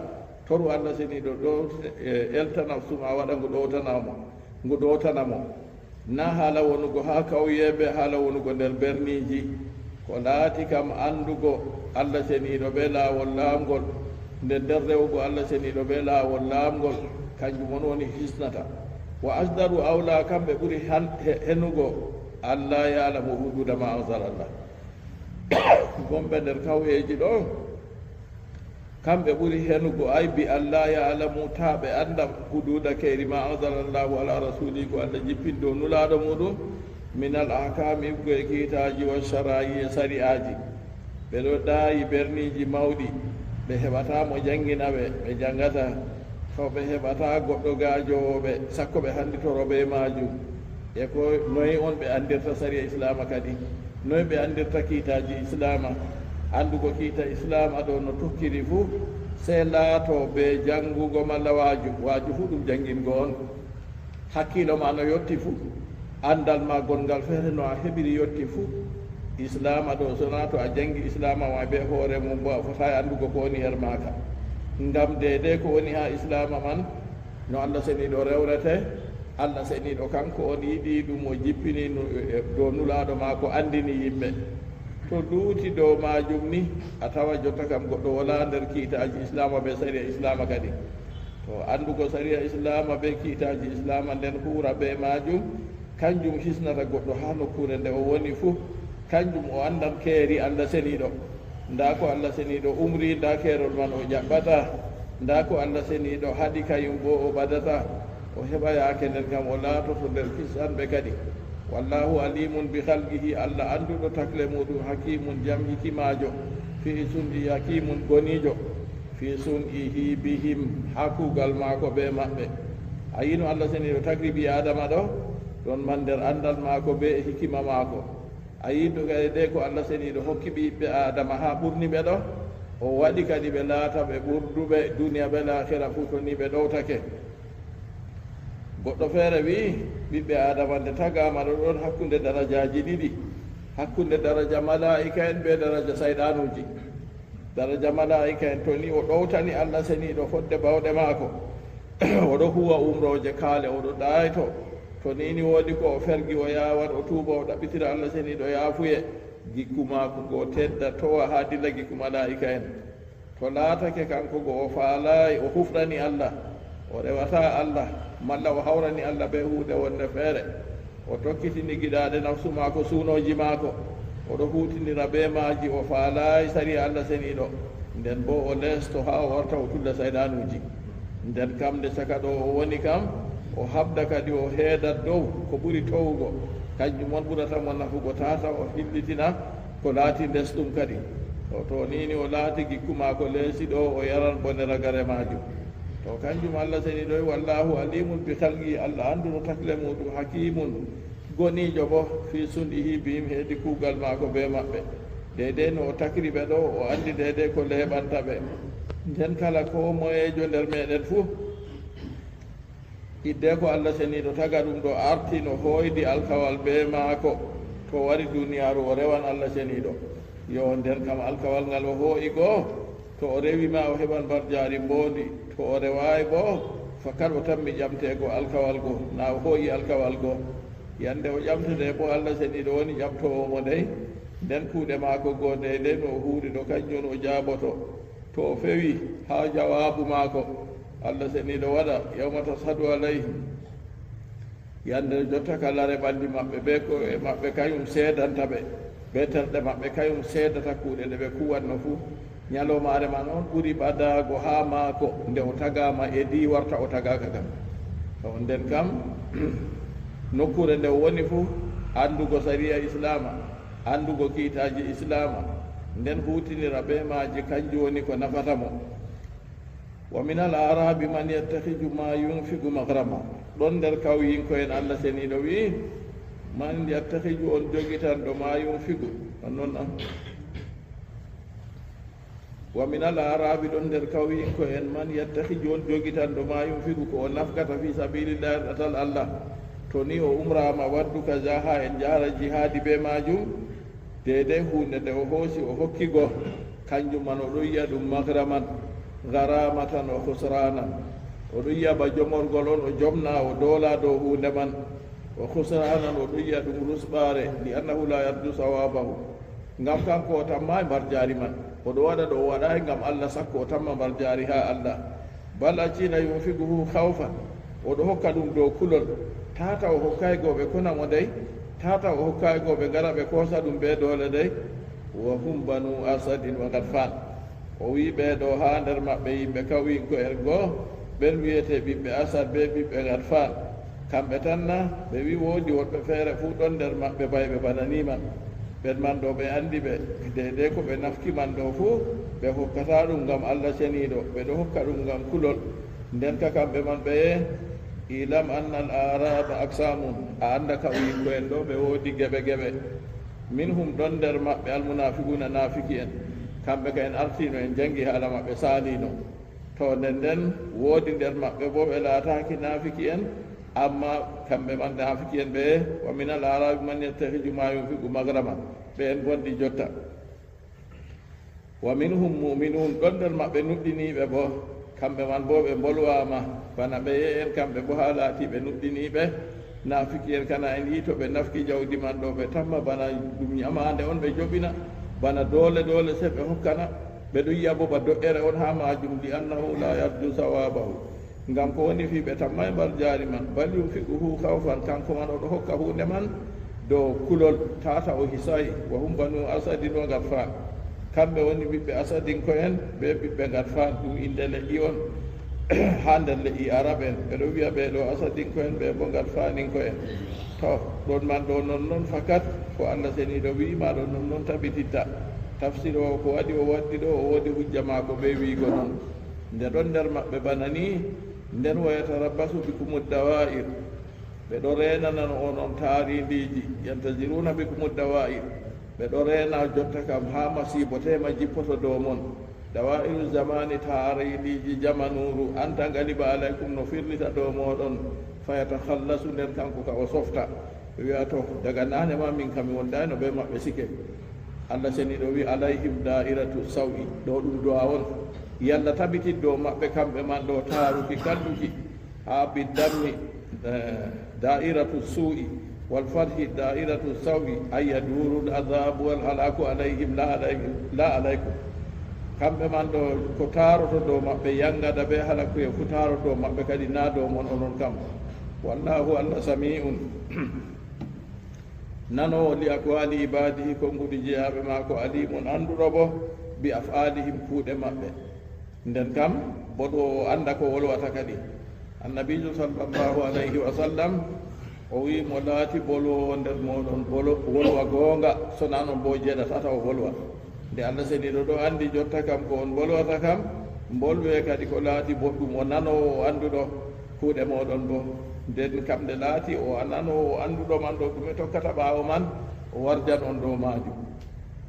toru Allah seniiɗo ɗo, e, elta nafsu ma waɗa ngu ɗowtana mo, ngu ɗowtana mo. Na haala wonugo haa kawyeeɓe, haala wonugo nder berniiji. Ko laati kam anndugo Allah seniiɗo bee laawol laaɓngol, nden nder rewugo Allah seniiɗo bee laawol laaɓngol, kanjum on woni hisnata. Wa asdaru awla, kamɓe ɓuri han-, he-, henugo, Allah ya'lamu hududa ma anzalallah. Wonɓe nder kawyeeji ɗo, kamɓe ɓuri henugo ay bi Allah ya'lamu, taa ɓe annda hududa kayri ma anzalallahu ala rasuli, ko Allah jippini dow nulaaɗo muuɗum, min al ahkami, ko e kiitaaji, wa shara'i, e sari'aaji. Ɓe ɗo daayi berniiji mawɗi, ɓe heɓataa mo janngina ɓe, ɓe janngataa. To ɓe heɓataa goɗɗo gaajoowo ɓe, sakko ɓe hannditoro bee maajum. E ko noy on ɓe anndirta sariya Islaama kadi? Noy ɓe anndirta kiitaaji Islaama? Anndugo kiita Islaama ɗo no tokkiri fuu, sey laato bee janngugo malla waaju. Waaju fuu ɗum janngingol on. Hakkiilo ma no yotti fuu, anndal ma gonngal feere no a heɓiri yotti fuu. Islaama ɗo, sonaa to a janngi Islaama ma bee hoore mum boo, a fotaay anndugo ko woni her maaka. Ngam deydey ko woni haa Islaama man, no Allah seniiɗo rewrete, Allah seniiɗo kanko on yiɗi ɗum, o jippini nu-, e, dow nulaaɗo maako, anndini yimɓe. To luuti dow maajum ni, a tawa jotta kam goɗɗo walaa nder kiitaaji Islaama bee sariya Islaama kadi. To anndugo sariya Islaama bee kiitaaji Islaama nden huura bee maajum, kanjum hisnata goɗɗo haa nokkuure nde o woni fuu. Kanjum o anndan keeri Allah seniiɗo. Ndaa ko Allah seniiɗo umri, ndaa keerol man o jaɓɓata. Ndaa ko Allah seniiɗo haɗi, kayum boo o ɓadata. O heɓa yaake nden kam o laatoto nder kisanɓe kadi. Wallahu alimun bi khalqihi, Allah annduɗo takle muuɗum, hakimun jam hikimaajo, fi sun'i, hakimun goniijo, fi sun'ihi bihim, haa kuugal maako bee maɓɓe. A yi'i no Allah seniiɗo tagri ɓii Aadama ɗo, ɗon man nder anndal maako bee hikima maako. A yi'i to kadi de ko Allah seniiɗo hokki ɓiɓɓe Aadama haa ɓurni ɓe ɗo, o waɗi kadi ɓe laata ɓe ɓurduɓe duniya bee laakhira fuu to ni ɓe ɗowtake. Goɗɗo feere wi'i, ɓiɓɓe Aadama nde tagaama ɗo ɗon hakkunde darajaaji ɗiɗi, hakkunde daraja malaa'ika'en bee daraja sayɗaanuuji. Daraja malaa'ika'en, to ni o ɗowtani Allah seniiɗo fodde bawɗe maako, o ɗo huwa umrooje kaale, o ɗo ɗaayto. To ni ni woodi ko o fergi, o yaawan, o tuuba, o ɗaɓɓitira Allah seniiɗo yaafuye. Gikku maako go tedda towa haa dilla gikku malaa'ika'en. To laatake kanko go o faalaayi, o hufnani Allah, o rewataa Allah, malla o hawrani Allah bee huunde wonnde feere, o tokkitini giɗaaɗe nafsu maako, suunooji maako, o ɗo huuwtindira bee maaji, o faalaayi sariya Allah seniiɗo, nden boo o leesto haa o warta o tulla saydaanuuji. Nden kam, nde caka ɗo o woni kam, o haɓda kadi o heedat dow ko ɓuri towugo, kanjum on ɓurata mo nafugo, tata o hillitina ko laati les ɗum kadi. To, to ni ni o laati gikku maako leesi ɗo, o yaran bone ragare maajum. To kanjum Allah seniiɗo wi, "Wallahu alimun bi khalqi," Allah annduɗo takle muuɗum, "hakimun," goniijo boo, "fi sun'ihi bihim," heedi kuugal maako bee maɓɓe. Deydey no o takri ɓe ɗo, o anndi deydey ko leeɓanta ɓe. Nden kala koo moyeejo nder meeɗen fuu, hiddeko Allah seniiɗo taga ɗum ɗo, arti no hooydi alkawal bee maako, to o wari duniyaaru o rewan Allah seniiɗo. Yo, nden kam alkawal ngal o hoo'i go, to o rewi ma o heɓan mbarjaari mboondi, to o rewaayi boo, fakat o tammi ƴamteego alkawal go, na o hoo'i alkawal go. Yande o ƴamtete boo, Allah seniiɗo woni ƴamtoowo mo dey, nden kuuɗe maako go dey dey no o huuwri ɗo, kanjum on o jaaboto. To o fewi haa jawaabu maako, Allah seniiɗo waɗa, "Yawma tashhadu alayhim," yande jotta ka lare ɓalli maɓɓe bee ko'e maɓɓe, kayum seedanta ɓe, bee terɗe maɓɓe, kayum seedata kuuɗe ɗe ɓe kuwanno fuu. Nyaloomaare man on ɓuri ɓadaago haa maako, nde o tagaama e di warta o tagaaka kam. To nden kam, nokkuure nde o woni fuu, anndugo sariya Islaama, anndugo kiitaaji Islaama, nden huuwtinira bee maaji, kanjum woni ko nafata mo. "Wa min al-aarabi man yattakhidhu ma yunfiqu maghrama." Ɗon nder kawyiŋko'en, Allah seniiɗo wi'i, "Man yattakhidhu," on jogitanɗo, "ma yunfiqu," non non am. "Wa min al-aarabi," ɗon nder kawyiŋko'en, "man yattakhidhu," on jogitanɗo, "ma yunfiqu," ko o nafqata, "fi sabilillahi," ɗatal Allah. To ni o umraama waddu kaza haa en njahra jihaadi bee maajum, deydey huunde nde o hoosi o hokki go, kanjum man o ɗon yi'a ɗum maghraman, gharamatan wa khusranan. O ɗon yi'a ba jomorgol on, o jomna, o doola dow huunde man. Wa khusranan, o ɗon yi'a ɗum rusɓaare, li annahu la yarju sawabahu. Ngam kanko o tammaay mbarjaari man. O ɗo waɗa ɗo o waɗaay ngam Allah, sakko o tamma mbarjaari haa Allah. Bal accina yunfiquhu khawfan, o ɗo hokka ɗum dow kulol, tata o hokkaay go ɓe kona mo dey, tata o hokkaay go ɓe ngara ɓe koosa ɗum bee doole dey. Wa hum banu asadin wa ghatfan. O wi'i ɓe ɗo haa nder maɓɓe yimɓe kawyiŋko'en go, ɓen wi'ete ɓiɓɓe Asad bee ɓiɓɓe Ghatfan. Kamɓe tan na? Ɓe wi'i woodi woɗɓe feere fuu ɗon nder maɓɓe bayɓe bana ni man. Ɓen man ɗo ɓe anndi ɓe, deydey ko ɓe nafki man ɗo fuu, ɓe hokkataa ɗum ngam Allah ceniiɗo, ɓe ɗo hokka ɗum ngam kulol. Nden ka kamɓe man ɓeye, "I'lam anna al-a'raba aqsamun," a annda kawyiŋko'en ɗo ɓe woodi geɓe geɓe. "Minhum," ɗon nder maɓɓe, "al-munafiquna," naafiki'en. Kamɓe ka en artiino en janngi haala maɓɓe saaliino. To nden nden woodi nder maɓɓe boo ɓe laataaki naafiki'en, ammaa kamɓe man naafiki'en ɓeye, "Wa min al-a'rabi man yattakhidhu ma yunfiqu maghraman," ɓe en bonɗi jotta. "Wa minhum mu'minun," ɗon nder maɓɓe nuɗɗiniiɓe boo, kamɓe man boo ɓe mbolwaama, bana ɓeye en kamɓe boo haa laatiiɓe nuɗɗiniiɓe. Naafiki'en kana en yi'i to ɓe nafki jawdi man ɗo, ɓe tamma bana ɗum nyamaande on ɓe joɓina, bana doole doole sey ɓe hokkana. Ɓe ɗon yi'a boo ba do'ere on haa maajum, "li annahu la yarju sawabahu." Ngam ko woni fii ɓe tammaay mbarjaari man. "Bal yunfiquhu khawfan," kanko man o ɗo hokka huunde man dow kulol, tata o hisaay. "Wa hum banu asadin wa ghatfan," kamɓe woni ɓiɓɓe asadinko'en bee ɓiɓɓe ghatfan, ɗum innde le'i on haa nder le'i Arab en. Ɓe ɗo wi'a ɓe ɗo asadinko'en, ɓe boo ghatfaninko'en. To, ɗon man ɗo non non fakat, ko Allah ceniiɗo wi'i ma ɗo non non tabititta. Tafsir o ko waɗi o waddi ɗo, o woodi hujja maako bee wi'igo non. Nde ɗon nder maɓɓe bana ni, nden "wa yatarabbasu bikumud dawa'ir," ɓe ɗo reenanano on on taariindiiji, "yantaziruna bikumud dawa'ir," ɓe ɗo reena jotta kam haa masiibo teema jippoto dow mon. "Dawa'iru zamani," taariindiiji jamanuuru, "an taghliba alaykum," no firlita dow mooɗon, "fa yatakhallasu," nden kanko ka o softa. Ɓe wi'a, "To, daga naane ma min kam mi wondaayno bee maɓɓe sike." Allah ceniiɗo wi'i, "Alayhim da'iratu saw'i," ɗo ɗum du'a on. Yalla tabitin dow maɓɓe kamɓe man ɗo taaruki kalluki, haa biddammi, eh, da'iratu su'i, والفتح دائرة السوء، أي يدور العذاب والهلاك عليهم لا عليكم، لا عليكم. Kamɓe man ɗo, ko taaroto dow maɓɓe, yangada be halakuye fu taaroto dow maɓɓe kadi, na dow mon onon kam. والله, Allah, سميع, nanoowo, لأقوال عباده, konnguɗi jeyaaɓe maako, عليم, annduɗo bo, بأفعالهم, kuuɗe maɓɓe. Nden kam, boɗɗo o annda ko wolwata kadi. Annabiijo, sallallahu alayhi wa sallam, o wi'i, mo laati bolwoowo nder mooɗon, bolo-, wolwa goonga, so nanon bo jeɗatata o wolwa. Nde Allah seniiɗo ɗo anndi jotta kam ko on bolwata kam, mbolwe kadi ko laati boɗɗum, o nanoowo, o annduɗo kuuɗe mooɗon bo. Nden kam nde laati o nanoowo, o annduɗo man ɗo, ɗume tokkata ɓaawo man, o warjan on dow maajum.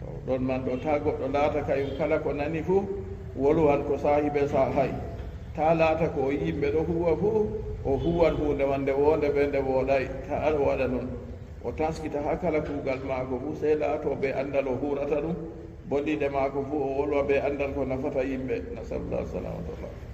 To ɗon man ɗo, taa goɗɗo laata kayum kala ko nani fu, wolwan ko saahi be saahay. Taa laata ko o yi'i yimɓe ɗo huwa fu, o huwan huunde man nde woonde be nde wooɗay. Taa o waɗa non. O taskita haa kala kuugal maako fu, sey laato be anndal o huurata ɗum. Bolliɗe maako fu, o wolwa be anndal ko nafata yimɓe. نسأل الله السلامة والعافية.